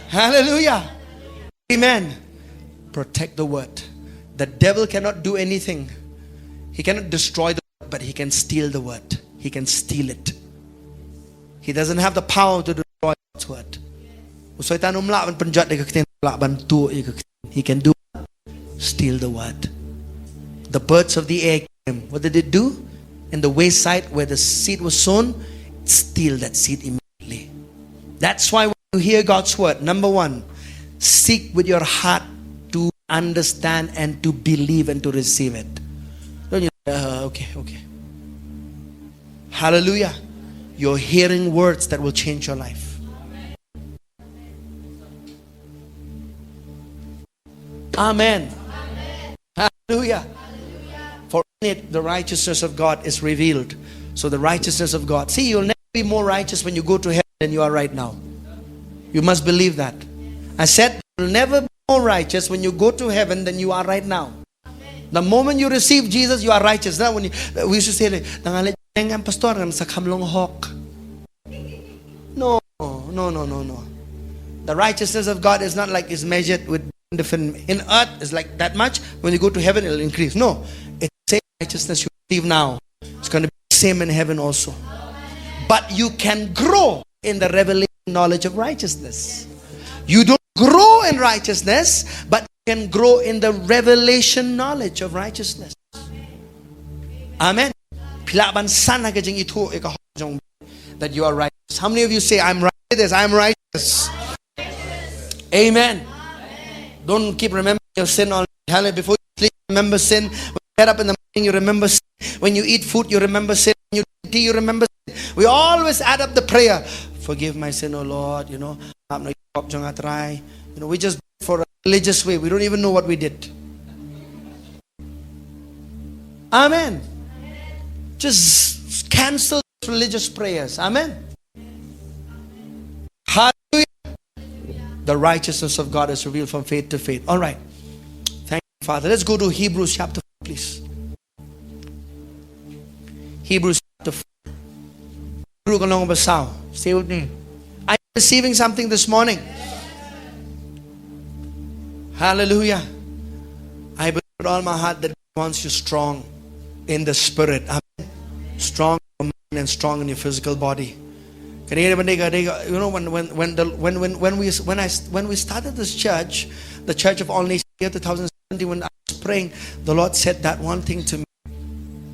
Hallelujah. Amen. Protect the word. The devil cannot do anything. He cannot destroy the word, but he can steal the word. He can steal it. He doesn't have the power to destroy God's word. U Soitan um lah ban pynjot ïa ka ktien, lah ban tuh ïa ka ktien. He can do, steal the word. The birds of the air came. What did it do? In the wayside where the seed was sown, steal that seed immediately. That's why when you hear God's word, number one, seek with your heart to understand and to believe and to receive it. Don't you? Uh, okay, okay. Hallelujah. You're hearing words that will change your life. Amen. Hallelujah. For in it the righteousness of God is revealed. So the righteousness of God. See, you'll never be more righteous when you go to heaven than you are right now. You must believe that. I said, you'll never be more righteous when you go to heaven than you are right now. The moment you receive Jesus, you are righteous. Now, when you, we used to say, "Nang ale neng em pastor ngan sa kham long hok." No, no, no, no, no. The righteousness of God is not like it's measured with different. In earth, it's like that much. When you go to heaven, it'll increase. No, it's the same righteousness you receive now. It's going to be the same in heaven also. But you can grow in the revelation knowledge of righteousness. You don't grow in righteousness, but you can grow in the revelation knowledge of righteousness. Amen. Phi lah ban san ha ka jingithuh ïa ka hok jong that you are righteous. How many of you say, "I'm righteous, I'm righteous"? Amen. Don't keep remembering your sin all. Hallelujah. Before you sleep, remember sin. When you get up in the morning, you remember sin. When you eat food, you remember sin. When you drink tea, you remember sin. We always add up the prayer. "Forgive my sin, O Lord," you know. "Map noh ïa ka pop jong nga, Trai." You know, we just do it for a religious way. We don't even know what we did. Amen. Just cancel religious prayers. Amen. Hallelujah. The righteousness of God is revealed from faith to faith. All right. Thank you, Father. Let's go to Hebrews chapter four, please. Hebrews chapter four. Hebrews ka lynnong ba saw. Stay with me. Are you receiving something this morning? Hallelujah. I believe with all my heart that God wants you strong in the spirit. Amen. Strong in your mind and strong in your physical body. Can you, you know, when, when, when, the, when, when, when, we, when, I, when we started this church, the Church of All Nations here, two thousand seventeen, when I was praying, the Lord said that one thing to me,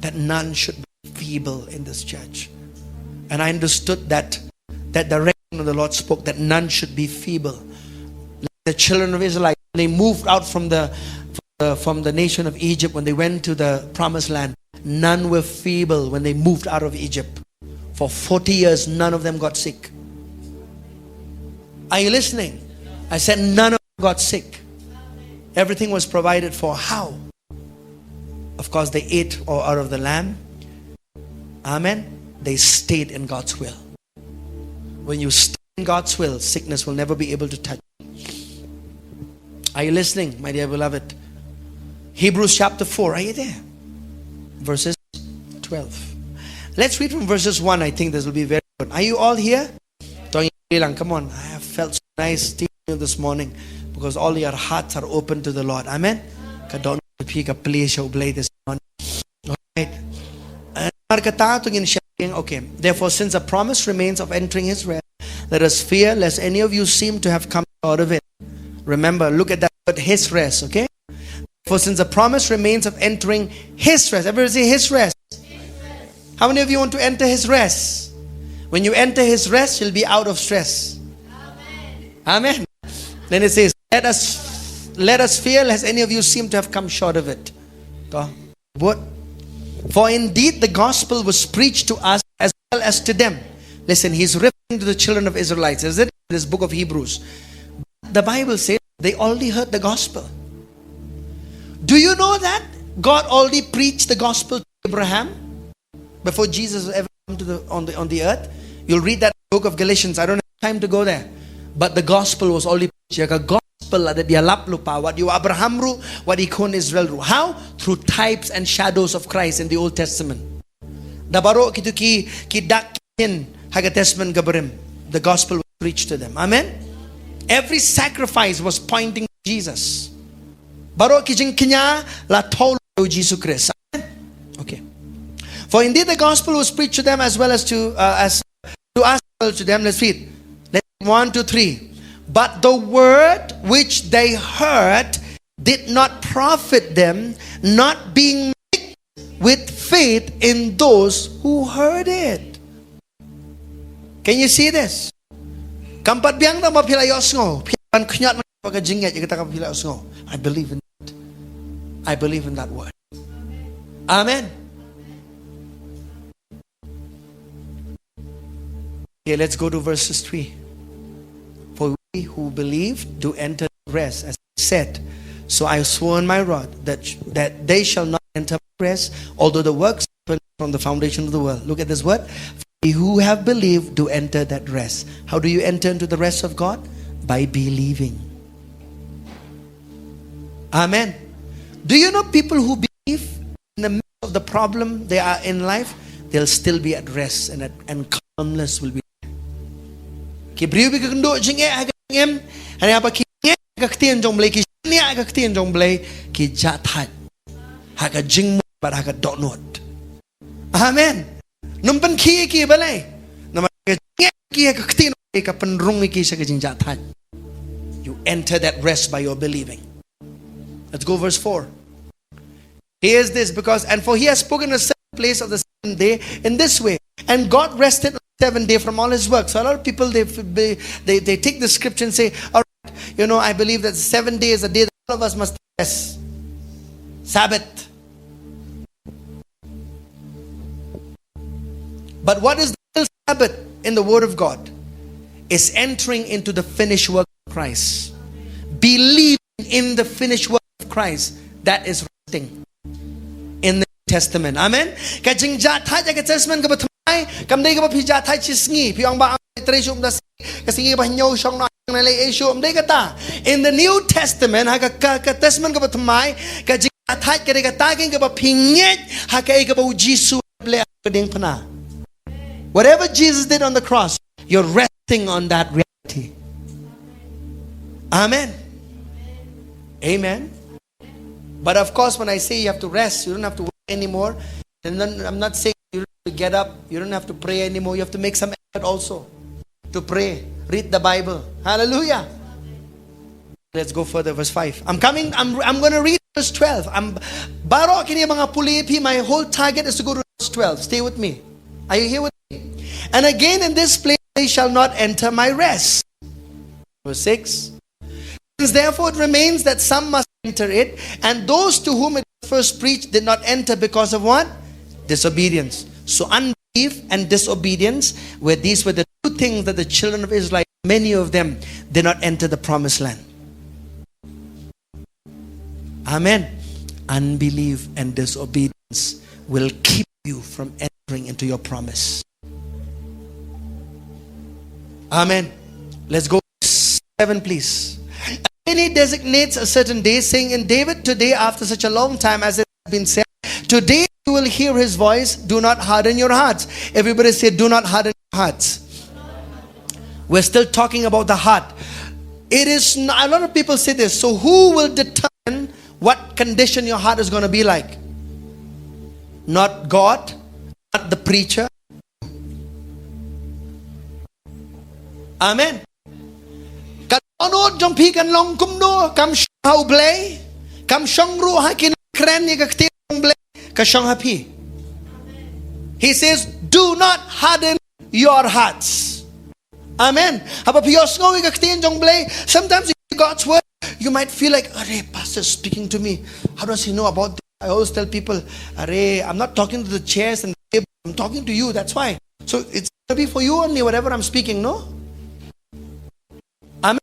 that none should be feeble in this church. And I understood that, that direction of the Lord spoke, that none should be feeble. The children of Israel, they moved out from the, from the, from the nation of Egypt, when they went to the promised land, none were feeble when they moved out of Egypt. For forty years, none of them got sick. Are you listening? I said none of them got sick. Everything was provided for. How? Of course, they ate or out of the lamb. Amen. They stayed in God's will. When you stay in God's will, sickness will never be able to touch you. Are you listening, my dear beloved? Hebrews chapter four, are you there? Verses twelve. Let's read from verses one. I think this will be very good. Are you all here? Tong lang, come on. I have felt so nice teaching you this morning because all your hearts are open to the Lord. Amen. Ka don pi ka plie sha U Blei this morning. All right. And markata to ngin share. Okay. Therefore, since a promise remains of entering his rest, let us fear lest any of you seem to have come short of it. Remember, look at that word, his rest, okay? For since a promise remains of entering his rest. Everybody say his rest. How many of you want to enter his rest? When you enter his rest, you'll be out of stress. Amen. Then it says, let us, let us fear lest any of you seem to have come short of it. Ka bud. For indeed the gospel was preached to us as well as to them. Listen, he's referring to the children of Israelites, is it? In this book of Hebrews. The Bible says they already heard the gospel. Do you know that God already preached the gospel to Abraham before Jesus ever come to the on the on the earth? You'll read that book of Galatians. I don't have time to go there. But the gospel was already preached. Ka gospel la dep ïalap lypa, wat ïa u Abraham ruh, wat ïa ki khun Israel ruh. How? Through types and shadows of Christ in the Old Testament. Da baroh kito ki, ki dak ki shin ha ka Testament ka barim, the gospel was preached to them. Amen. Every sacrifice was pointing to Jesus. Baroh ki jingkñia la thew ïa u Jisu Khrist. Amen. Okay. For indeed the gospel was preached to them as well as to, uh, as to us, as well to them. Let's read. Let's read one, two, three. But the word which they heard did not profit them, not being mixed with faith in those who heard it. Can you see this? Kam pat biang tang ba phi la ïohsngew, phi la ban khñiot na ka jingngeit ïa kata kaba phi la ïohsngew. I believe in that. I believe in that word. Amen. Okay, let's go to verses three. For we who believe do enter the rest, as he said, "So I swore in my wrath that, that they shall not enter my rest, although the works happened from the foundation of the world." Look at this word. "For we who have believed do enter that rest." How do you enter into the rest of God? By believing. Amen. Do you know people who believe in the midst of the problem they are in life, they'll still be at rest and, at, and calmness will be there. Ki briew ba ki kynduh jingeh ha ka jingim, hynrei haba ki ngeit ha ka ktien jong U Blei, ki shaniah ha ka ktien jong U Blei, ki jah thait ha ka jingmut bad ha ka dohnud. Amen. Ym pynkhih ïa ki balei? Namar ka jingngeit ki ha ka ktien ka pynrung ïa ki sha ka jingjah thait. You enter that rest by your believing. Let's go verse four. Here's this, because, "And for he has spoken in a certain place of the seventh day in this way, and God rested on the seventh day from all his work." So a lot of people, they, they, they, they take the scripture and say, "All right, you know, I believe that the seventh day is a day that all of us must rest. Sabbath." But what is the real Sabbath in the Word of God? Is entering into the finished work of Christ. Believing in the finished work of Christ. That is resting in the Testament. Amen. Ka jingjah thait ha ka Testament kaba thymmai, kam dei kaba phi jah thait shi sngi, phi ong ba nga trei shuh mynta sngi, ka sngi kaba hynñiew shong noh, nga leit ei shuh, ym dei kata. In the New Testament, ha ka, ka, ka Testament kaba thymmai, ka jingjah thait ka dei kata kaba phi ngeit ha kaei kaba u Jisu u leh ha ka diengphna. Whatever Jesus did on the cross, you're resting on that reality. Amen. Amen. But of course, when I say you have to rest, you don't have to work anymore. And then I'm not saying you don't have to get up, you don't have to pray anymore. You have to make some effort also to pray, read the Bible. Hallelujah. Let's go further, verse five. I'm coming, I'm, I'm going to read verse twelve. I'm, baroh kine ba nga pule ïa phi, my whole target is to go to verse twelve. Stay with me. Are you here with me? "And again in this place they shall not enter my rest." Verse six. "Since therefore it remains that some must enter it, and those to whom it was first preached did not enter because of what? Disobedience." So unbelief and disobedience were, these were the two things that the children of Israel, many of them, did not enter the promised land. Amen. Unbelief and disobedience will keep you from entering into your promise. Amen. Let's go seven, please. And he designates a certain day, saying, "In David today, after such a long time as it has been said, today you will hear his voice, do not harden your hearts." Everybody say, "Do not harden your hearts." We're still talking about the heart. It is n-, a lot of people say this. So who will determine what condition your heart is going to be like? Not God, not the preacher. Amen. Ka dohnud jong phi kan long kumno, kam shong ha U Blei, kam shong ruh ha ki nongkren ïa ka ktien jong U Blei, ka shong ha phi. He says, "Do not harden your hearts." Amen. Haba phi ïohsngew ïa ka ktien jong U Blei, sometimes you hear God's word, you might feel like, "Are, pastor is speaking to me. How does he know about this?" I always tell people, "Are, I'm not talking to the chairs and the table. I'm talking to you. That's why." So it's gonna be for you only, whatever I'm speaking, no? Amen.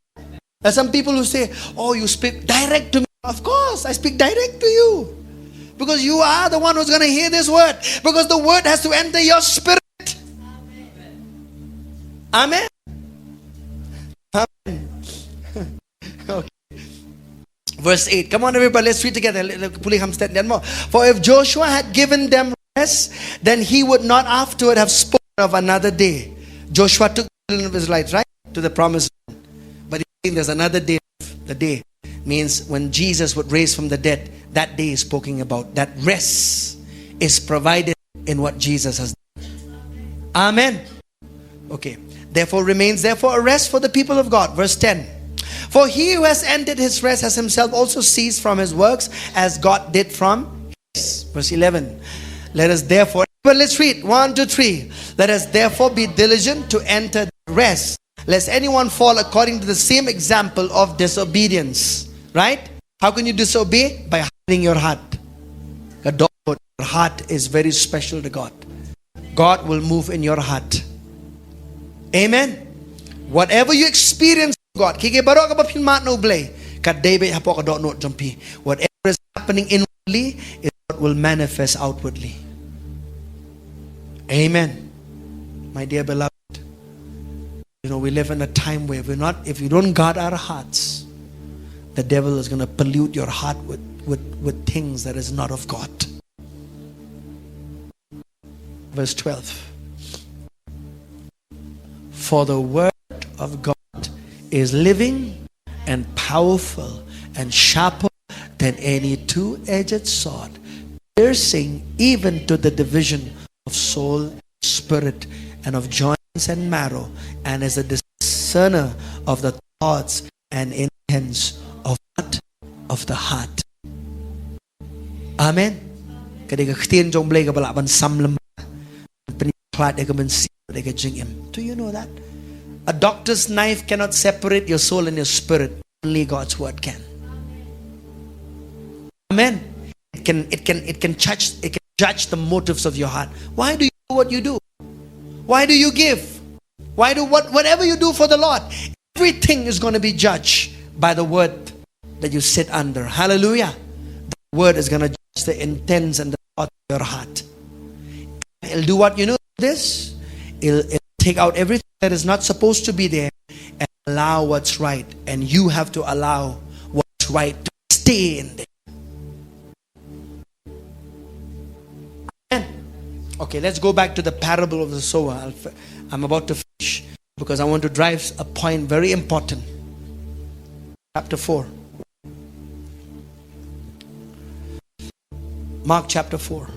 There's some people who say, "Oh, you speak direct to me." Of course, I speak direct to you. Because you are the one who's gonna hear this word. Because the word has to enter your spirit. Amen. Amen. Okay. Verse eight. Come on, everybody, let's read together. L-, l-, pulih hamstet dan mo. For if Joshua had given them rest, then he would not afterward have spoken of another day. Joshua took the children of Israelites, right, to the promised land. But he's saying there's another day. The day means when Jesus would raise from the dead. That day is spoken about. That rest is provided in what Jesus has done. Amen. Okay. Therefore remains therefore a rest for the people of God. Verse ten. For he who has ended his rest has himself also ceased from his works as God did from his. Verse eleven. Let us therefore, but let's read one, two, three. Let us therefore be diligent to enter the rest, lest anyone fall according to the same example of disobedience. Right? How can you disobey? By hardening your heart. Ka dohnud, your heart is very special to God. God will move in your heart. Amen. Whatever you experience, God, kiei kiei baroh kaba phin mad na U Blei, ka dei beit hapoh ka dohnud jong phi. Whatever is happening inwardly is what will manifest outwardly. Amen. My dear beloved, you know, we live in a time where we're not, if you don't guard our hearts, the devil is gonna pollute your heart with, with, with things that is not of God. Verse twelve. For the word of God is living and powerful and sharper than any two-edged sword, piercing even to the division of soul, spirit, and of joints and marrow, and is a discerner of the thoughts and intents of what? Of the heart. Amen. Ka dei ka ktien jong U Blei kaba lah ban sam lem, ban pynkhlad ïa ka mynsiem bad ïa ka jingim. Do you know that? A doctor's knife cannot separate your soul and your spirit. Only God's word can. Amen. It can, it can, it can judge, it can judge the motives of your heart. Why do you do what you do? Why do you give? Why do what, whatever you do for the Lord, everything is gonna be judged by the word that you sit under. Hallelujah. The word is gonna judge the intents and the thoughts of your heart. It'll do what you know this. It'll, it'll take out everything that is not supposed to be there and allow what's right. And you have to allow what's right to stay in there. Amen. Okay, let's go back to the parable of the sower. I'll f-, I'm about to finish because I want to drive a point very important. Chapter four. Mark chapter four.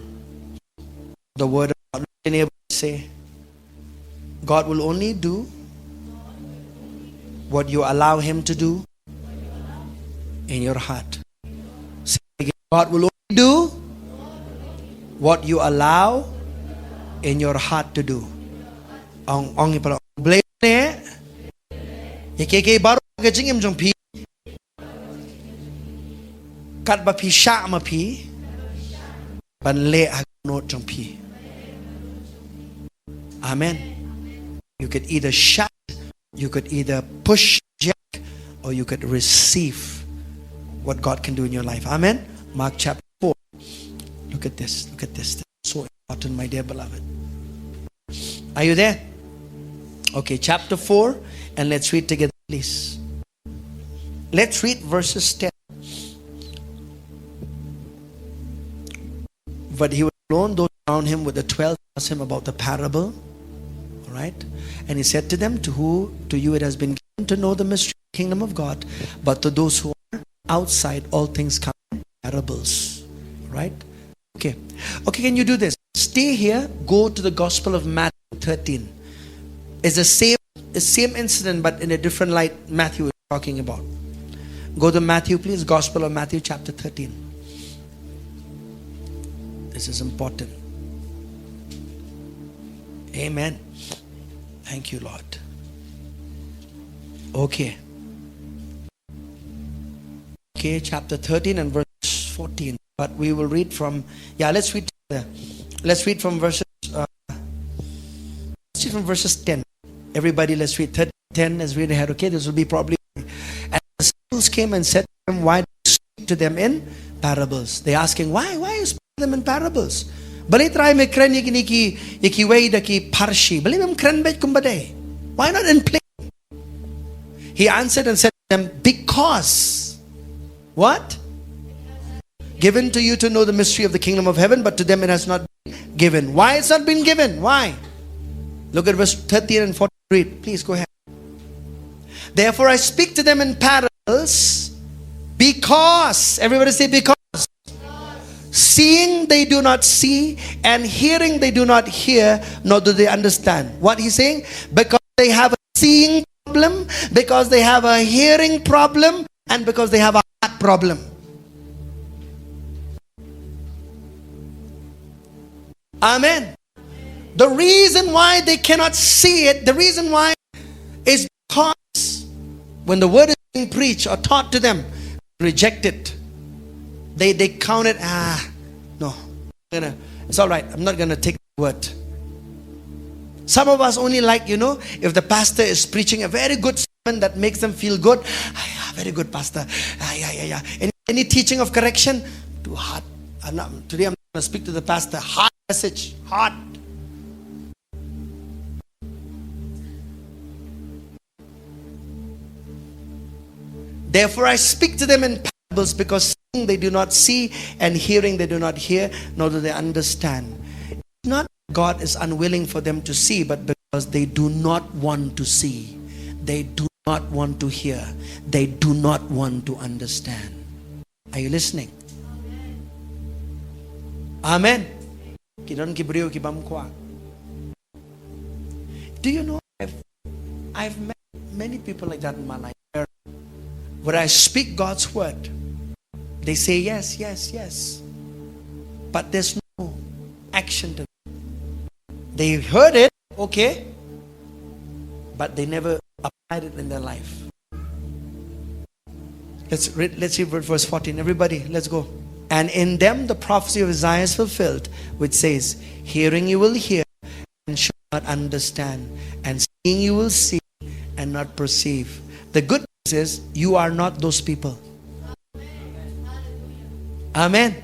The word of God. Look at your neighbor and say, God will only do what you allow him to do in your heart. Say it again. God will only do what you allow in your heart to do. Ong, ong ïa phi, U Blei un leh ïa kiei kiei baroh ha ka jingim jong phi, katba phi shah ma phi ban leh ha ka dohnud jong phi. Amen. You could either shut, you could either push, reject, or you could receive what God can do in your life. Amen. Mark chapter four. Look at this. Look at this. This is so important, my dear beloved. Are you there? Okay, chapter four, and let's read together, please. Let's read verses ten. But he was alone, those around him with the twelve asked him about the parable. All right? And he said to them, to who, to you it has been given to know the mystery of the kingdom of God, but to those who are outside, all things come in parables. All right? Okay. Okay, can you do this? Stay here, go to the Gospel of Matthew thirteen. It's the same, the same incident, but in a different light Matthew is talking about. Go to Matthew, please. Gospel of Matthew, chapter thirteen. This is important. Amen. Thank you, Lord. Okay. Okay, chapter thirteen and verse fourteen, but we will read from, yeah, let's read together. Let's read from verses, uh, let's read from verses ten. Everybody, let's read thirteen, ten as we read ahead, okay? This will be probably. And the disciples came and said to him, "Why do you speak to them in parables?" They're asking, "Why? Why you speak to them in parables?" Balei trai me kren ïa kine ki, ïa kiwei da ki pharshi? Balei mem kren beit kumba dei? Why not in plain? He answered and said to them, "Because," what? "Given to you to know the mystery of the kingdom of heaven, but to them it has not been given." Why it's not been given? Why? Look at verse thirteen and fourteen. Read. Please go ahead. "Therefore I speak to them in parables, because," everybody say, "Because. Seeing they do not see, and hearing they do not hear, nor do they understand." What he's saying? Because they have a seeing problem, because they have a hearing problem, and because they have a heart problem. Amen. The reason why they cannot see it, the reason why is because when the word is being preached or taught to them, reject it. They, they count it, "Ah, no, I'm gonna, it's all right. I'm not gonna take the word." Some of us only like, you know, if the pastor is preaching a very good sermon that makes them feel good. "Ah, yeah, very good, pastor. Ah, yeah, yeah, yeah. Any, any teaching of correction?" "Too hard. I'm not, today I'm gonna speak to the pastor. Hard message. Hard." "Therefore I speak to them in parables, because seeing they do not see, and hearing they do not hear, nor do they understand." It's not God is unwilling for them to see, but because they do not want to see, they do not want to hear, they do not want to understand. Are you listening? Amen. Ki don ki briew ki bym kwah. Do you know, I've, I've met many people like that in my life, where, where I speak God's word, they say, "Yes, yes, yes," but there's no action to it. They heard it, okay, but they never applied it in their life. Let's read, let's read verse fourteen. Everybody, let's go. "And in them the prophecy of Isaiah is fulfilled, which says, 'Hearing you will hear and shall not understand, and seeing you will see and not perceive.'" The good news is, you are not those people. Amen.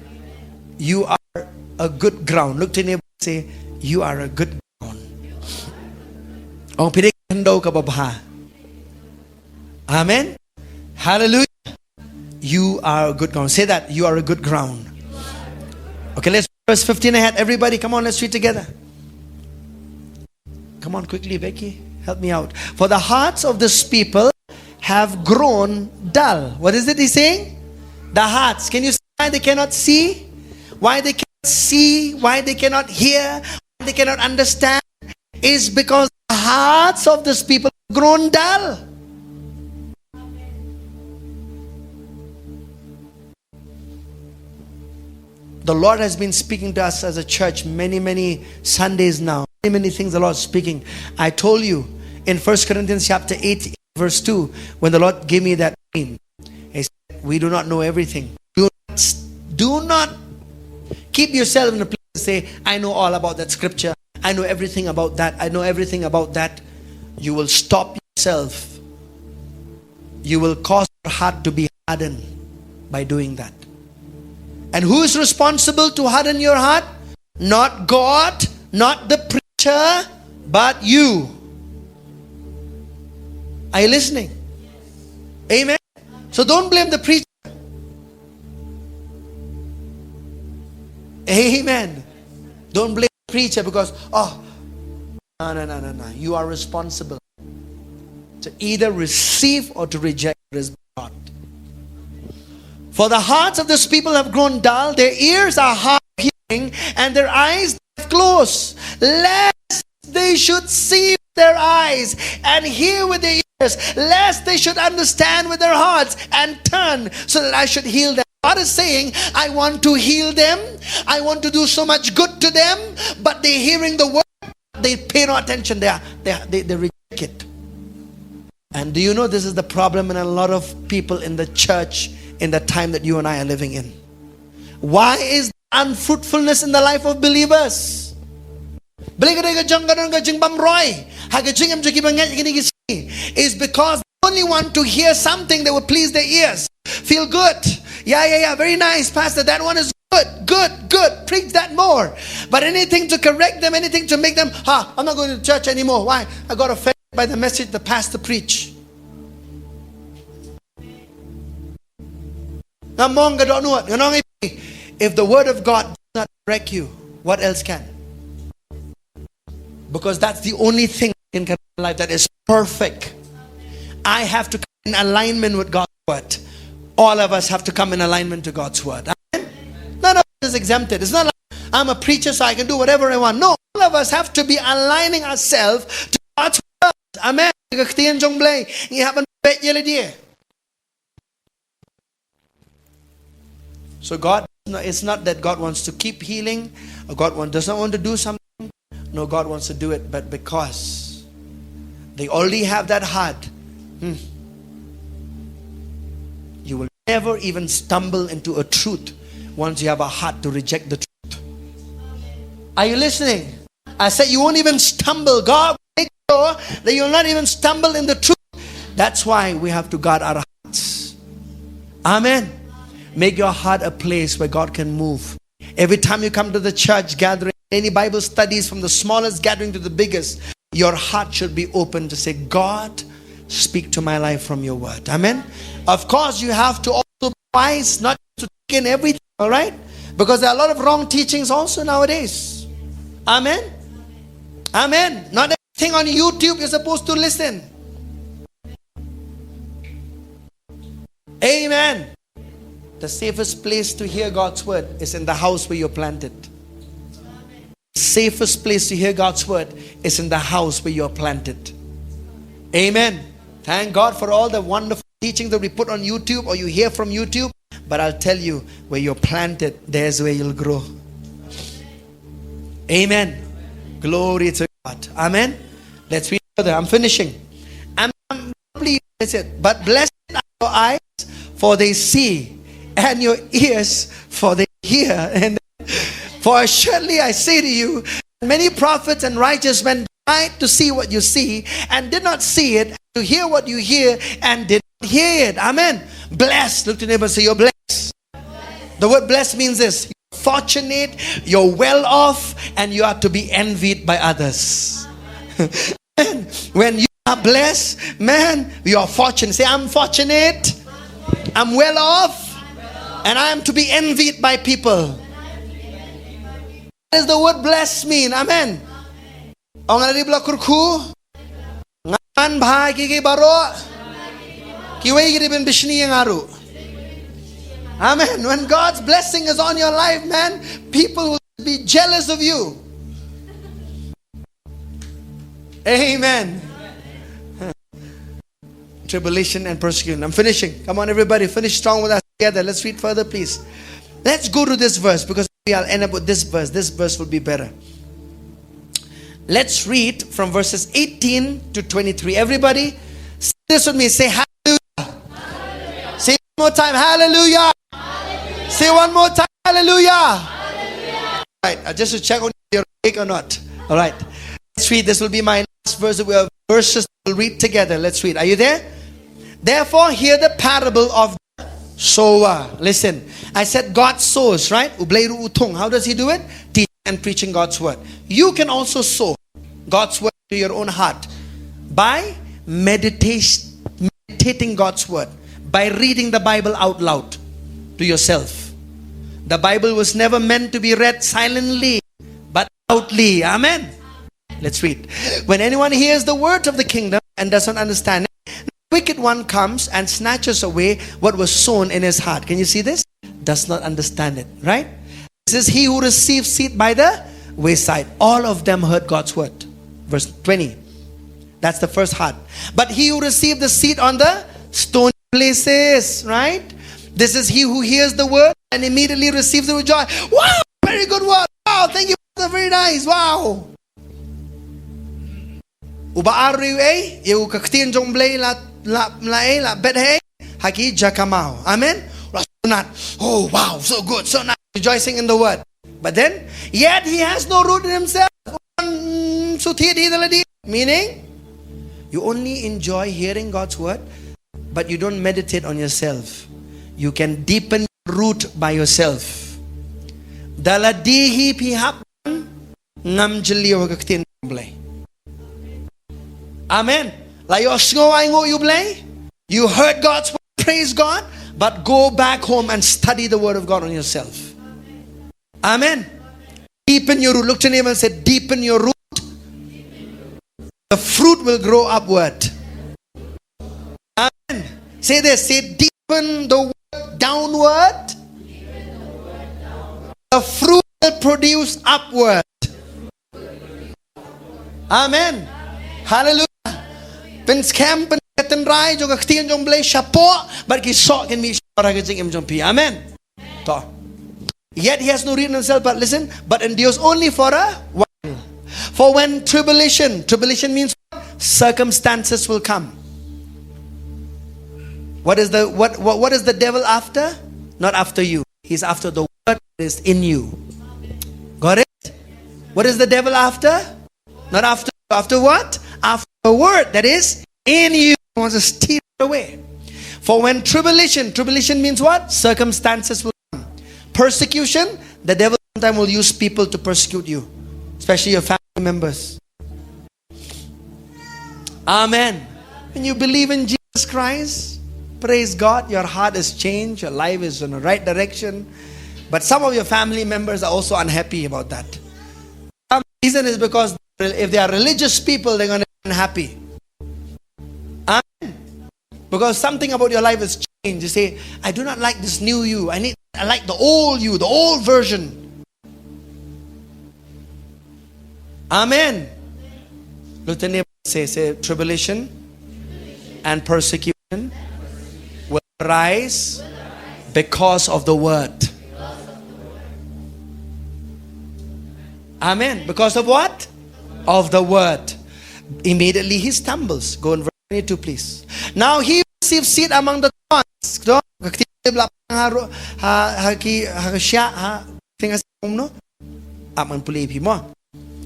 You are a good ground. Look to your neighbor and say, "You are a good ground." Ong phi dei ka khyndew kaba bha. Amen. Hallelujah. You are a good ground. Say that, "You are a good ground." Okay, let's verse fifteen ahead. Everybody, come on, let's read together. Come on, quickly, Becky. Help me out. "For the hearts of this people have grown dull." What is it he's saying? The hearts. Can you see why they cannot see? Why they cannot see? Why they cannot hear? Why they cannot understand? Is because the hearts of this people have grown dull. The Lord has been speaking to us as a church many, many Sundays now. Many, many things the Lord is speaking. I told you in First Corinthians chapter eight, verse two, when the Lord gave me that dream, He said, "We do not know everything." Do not, do not keep yourself in a place to say, "I know all about that scripture. I know everything about that. I know everything about that." You will stop yourself. You will cause your heart to be hardened by doing that. And who is responsible to harden your heart? Not God, not the preacher, but you. Are you listening? Amen. So don't blame the preacher. Amen. Don't blame the preacher because, oh, no, no, no, no, no. You are responsible to either receive or to reject what is brought. "For the hearts of this people have grown dull, their ears are hard of hearing, and their eyes they have closed, lest they should see with their eyes and hear with their ears, lest they should understand with their hearts and turn, so that I should heal them." God is saying, "I want to heal them. I want to do so much good to them, but they're hearing the word, they pay no attention. They are, they, are, they, they reject it." And do you know this is the problem in a lot of people in the church in the time that you and I are living in? Why is unfruitfulness in the life of believers? Balei ka dei ka jong ka don ka jingbymroi ha ka jingim jong ki bangeit ha kine ki sngi? Is because they only want to hear something that will please their ears. Feel good. Yeah, yeah, yeah. Very nice, Pastor. That one is good, good, good. Preach that more. But anything to correct them, anything to make them, ha, I'm not going to church anymore. Why? I got offended by the message the pastor preached. Nga mong ka dohnud, nga ong ïa phi, if the word of God does not correct you, what else can? Because that's the only thing in life that is perfect. I have to come in alignment with God's word. All of us have to come in alignment to God's word. Amen? None of us is exempted. It's not like I'm a preacher, so I can do whatever I want. No, all of us have to be aligning ourselves to God's word. Amen. Ka ktien jong Blei, ngi hap ban peit ïa lade. So God, no, it's not that God wants to keep healing, or God want, does not want to do something. No, God wants to do it, but because they already have that heart, hmm, you will never even stumble into a truth once you have a heart to reject the truth. Are you listening? I said you won't even stumble. God will make sure that you'll not even stumble in the truth. That's why we have to guard our hearts. Amen. Make your heart a place where God can move. Every time you come to the church gathering, any Bible studies, from the smallest gathering to the biggest, your heart should be open to say, "God, speak to my life from your word." Amen. Of course, you have to also be wise, not to take in everything, all right? Because there are a lot of wrong teachings also nowadays. Amen. Amen. Not everything on YouTube you're supposed to listen. Amen. The safest place to hear God's word is in the house where you're planted. Safest place to hear God's word is in the house where you're planted. Amen. Thank God for all the wonderful teaching that we put on YouTube or you hear from YouTube. But I'll tell you, where you're planted, there's where you'll grow. Amen. Glory to God. Amen. Let's read further. I'm finishing. I'm, I'm pleased, I said, but blessed are your eyes, for they see, and your ears, for they hear. And for assuredly I say to you, many prophets and righteous men died to see what you see, and did not see it, to hear what you hear, and did not hear it. Amen. Blessed. Look to your neighbor and say, "You're blessed." The word blessed means this: you're fortunate, you're well off, and you are to be envied by others. When you are blessed, man, you are fortunate. Say, "I'm fortunate, I'm well off, and I am to be envied by people." What does the word blessed mean? Amen. Ong, nga la dep la kyrkhu, ngan bha ïa kiei kiei baroh, kiwei ki dei ban bishni ïa nga ruh. Amen. When God's blessing is on your life, man, people will be jealous of you. Amen. Tribulation and persecution. I'm finishing. Come on, everybody, finish strong with us together. Let's read further, please. Let's go to this verse, because maybe I'll end up with this verse. This verse will be better. Let's read from verses eighteen to twenty-three. Everybody, say this with me. Say hallelujah. Say one more time, hallelujah. Say one more time, hallelujah. Right, uh, just to check on if you're awake or not. All right. Let's read. This will be my last verse. We have verses we'll read together. Let's read. Are you there? Therefore, hear the parable of the sower. Listen, I said God sows, right? U Blei ruh u thung. How does he do it? Teaching and preaching God's word. You can also sow God's word to your own heart by meditation, meditating God's word, by reading the Bible out loud to yourself. The Bible was never meant to be read silently, but loudly. Amen. Let's read. When anyone hears the word of the kingdom and does not understand it, the wicked one comes and snatches away what was sown in his heart. Can you see this? Does not understand it, right? This is he who received seed by the wayside. All of them heard God's word. Verse twenty. That's the first heart. But he who received the seed on the stony places, right? This is he who hears the word and immediately receives it with joy. Wow, very good word. Wow, thank you, Pastor. Very nice. Wow. Uba ar ruh ei, ïa u ka ktien jong Blei la, la, la ei, la bet hei ha ki jaka maw. Amen. La sngewtynnat. Oh, wow, so good, so nice. rejoicing in the word. But then, yet he has no root in himself. Mm, suthi di daladi. Meaning, you only enjoy hearing God's word, but you don't meditate on yourself. You can deepen root by yourself. Daladi hi phi hap ngam jylliew ha ka ktien jong U Blei. Amen. La ïohsngew ainguh ïa U Blei. You heard God's word, praise God, but go back home and study the word of God on yourself. Amen. Deepen your root. Look to your neighbor and say, "Deepen your root. The fruit will grow upward." Amen. Say this, say, "Deepen the word downward. The fruit will produce upward." Amen. Hallelujah. Pynskhem, pynskhem ka tynrai jong ka ktien jong U Blei shapoh, bad ki soh kin mih shapoh ha ka jingim jong phi. Amen. To. Yet he has no root in himself, but listen, but endures only for a while. For when tribulation, tribulation means what? Circumstances will come. What is the what, what what is the devil after? Not after you. He's after the word that is in you. Got it? What is the devil after? Not after, after what? After the word that is in you. He wants to steal it away. For when tribulation, tribulation means what? Circumstances will come. Persecution, the devil sometimes will use people to persecute you, especially your family members. Amen. When you believe in Jesus Christ, praise God, your heart is changed, your life is in the right direction. But some of your family members are also unhappy about that. Some reason is because if they are religious people, they're gonna be unhappy. Amen. Because something about your life has changed. You say, "I do not like this new you. I need, I like the old you, the old version." Amen. Look at your neighbor, say, say, "Tribulation and persecution will arise because of the word." Amen. Because of what? Of the word. Immediately he stumbles. Go in verse twenty-two, please. Now he receives seed among the thorns. Ka ktien ba la pang ha ru-, ha, ha ki, ha ka shah, ha, teng ha sum no. Ap man pule phi mo.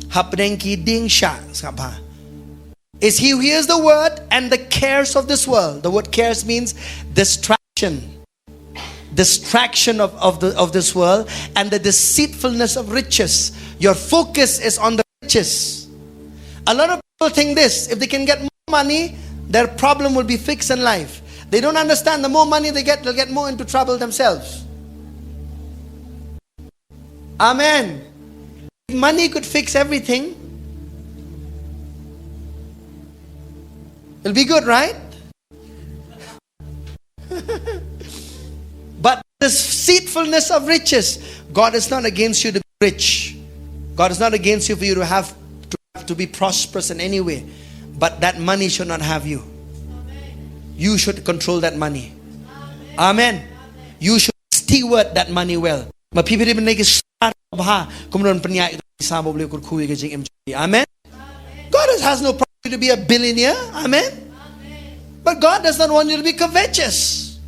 Hapdeng ki dieng shah, sngap bha. Is he who hears the word and the cares of this world. The word cares means distraction. Distraction of, of the, of this world and the deceitfulness of riches. Your focus is on the riches. A lot of people think this, if they can get more money, their problem will be fixed in life. They don't understand the more money they get, they'll get more into trouble themselves. Amen. If money could fix everything, it'll be good, right? But this deceitfulness of riches, God is not against you to be rich. God is not against you for you to have, to have to be prosperous in any way. But that money should not have you. You should control that money. Amen. You should steward that money well. Ma phi phi dei ban leh ki sar bha, kumno ban pynïaid ïa ki sar ba U Blei u kyrkhu ïa ka jingim jong phi. Amen. God has no problem to be a billionaire. Amen. But God does not want you to be covetous.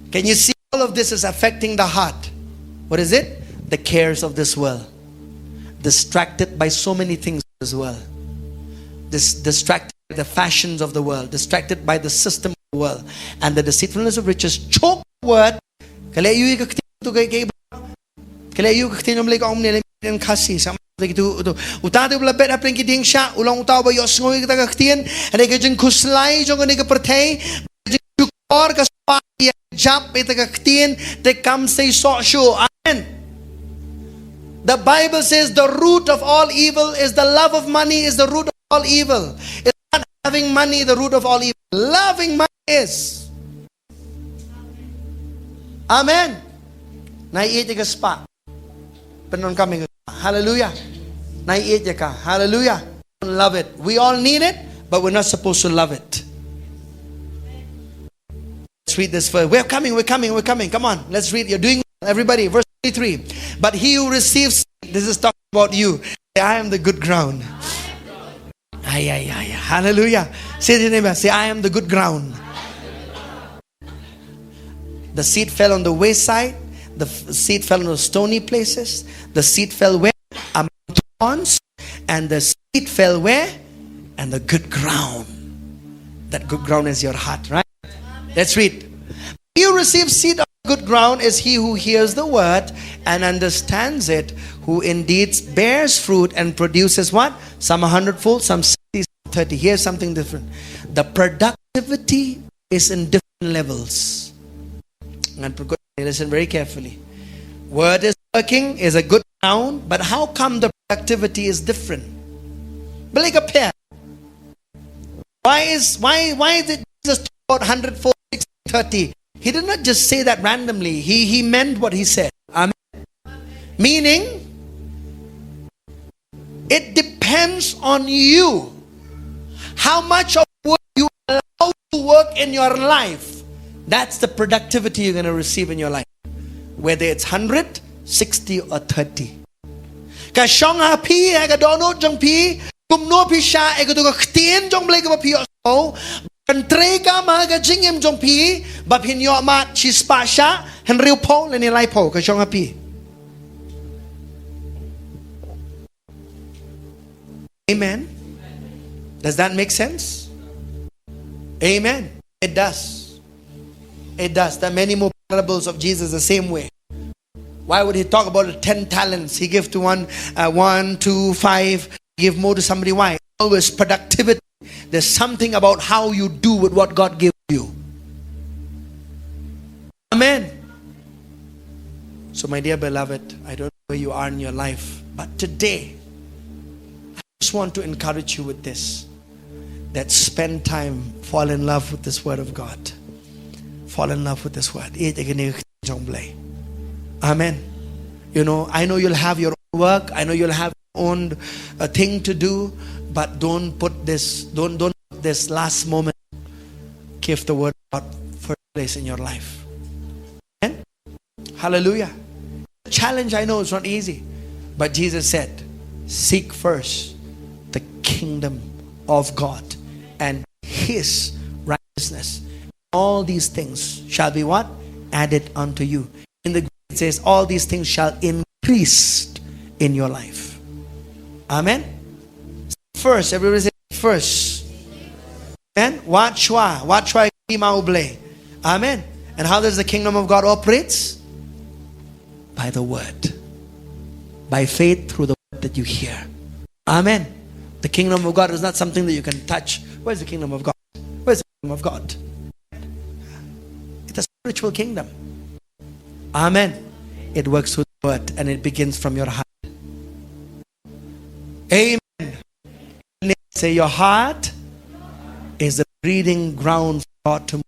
Can you see, all of this is affecting the heart? What is it? The cares of this world. Distracted by so many things as well. Dis-, distracted by the fashions of the world, distracted by the system of the world, and the deceitfulness of riches choke the word. Ka leh ïa u ka ktien tu ka, ka, ka leh ïa u ka ktien, ym leh ka ong ne leh in Khasi, sa ma ki tu, tu. Uta te u ba la bet hapdeng ki dieng shah, u long uta uba ïohsngew ïa kata ka ktien, hynrei ka jingkhuslai jong kane ka pyrthei, ka jingshukor ka spah ïa jop ïa kata ka ktien, te kam sei soh shuh. Amen. The Bible says the root of all evil is the love of money, is the root of all evil. It's not having money the root of all evil. Loving money is. Amen. Nai ïeit ïa ka spah. Pyndonkam ïa ka spah. Hallelujah. Nai ïeit ïa ka. Hallelujah. Love it. We all need it, but we're not supposed to love it. Let's read this verse. We're coming, we're coming, we're coming. Come on, let's read. You're doing well, everybody. Verse twenty-three. But he who receives, this is talking about you. Say, "I am the good ground." Ay, ay, ay, ay. Hallelujah. Say to your neighbor, say, "I am the good ground." The seed fell on the wayside. The f- seed fell on the stony places. The seed fell where? Among thorns. And the seed fell where? And the good ground. That good ground is your heart, right? Let's read. He who receives seed on good ground is he who hears the word and understands it, who indeed bears fruit and produces what? Some a hundredfold, some sixty, some thirty. Here's something different. The productivity is in different levels. Ngan pyrkhat, listen very carefully. Word is working, is a good noun, but how come the productivity is different? Balei ka pher? Why is why why did Jesus talk about hundredfold, sixty, thirty? He did not just say that randomly. He he meant what he said. Amen. Meaning, it depends on you. How much of what you allow to work in your life, that's the productivity you're going to receive in your life. Whether it's hundred, sixty, or thirty. Ka shong ha phi, ha ka dohnud jong phi, kumno phi shah ïa kato ka ktien jong U Blei kaba phi ïohsngew, ban trei kam ha ka jingim jong phi, ba phin ïoh mad shispah shah, hynriewphew lane laiphew, ka shong ha phi. Amen. Does that make sense? Amen. It does. It does. There are many more parables of Jesus the same way. Why would he talk about the ten talents? He gave to one, uh, one, two, five, give more to somebody. Why? Always productivity. There's something about how you do with what God gives you. Amen. So, my dear beloved, I don't know where you are in your life, but today, I just want to encourage you with this, that spend time, fall in love with this word of God. Fall in love with this word. Ïeit ïa kane ka ktien jong U Blei. Amen. You know, I know you'll have your own work. I know you'll have your own, uh, thing to do, but don't put this, don't, don't put this last moment. Give the word of God first place in your life. Amen. Hallelujah. The challenge, I know, it's not easy, but Jesus said, "Seek first the kingdom of God and his righteousness. All these things shall be what? Added unto you." In the Greek, it says, "All these things shall increase in your life." Amen. First, everybody say, "First." Amen. Wat shuwa, wat shuwa ïa ka hima U Blei. Amen. And how does the kingdom of God operates? By the word. By faith through the word that you hear. Amen. The kingdom of God is not something that you can touch. Where's the kingdom of God? Where's the kingdom of God? It's a spiritual kingdom. Amen. It works through the word and it begins from your heart. Amen. Say, "Your heart is the breeding ground for God to move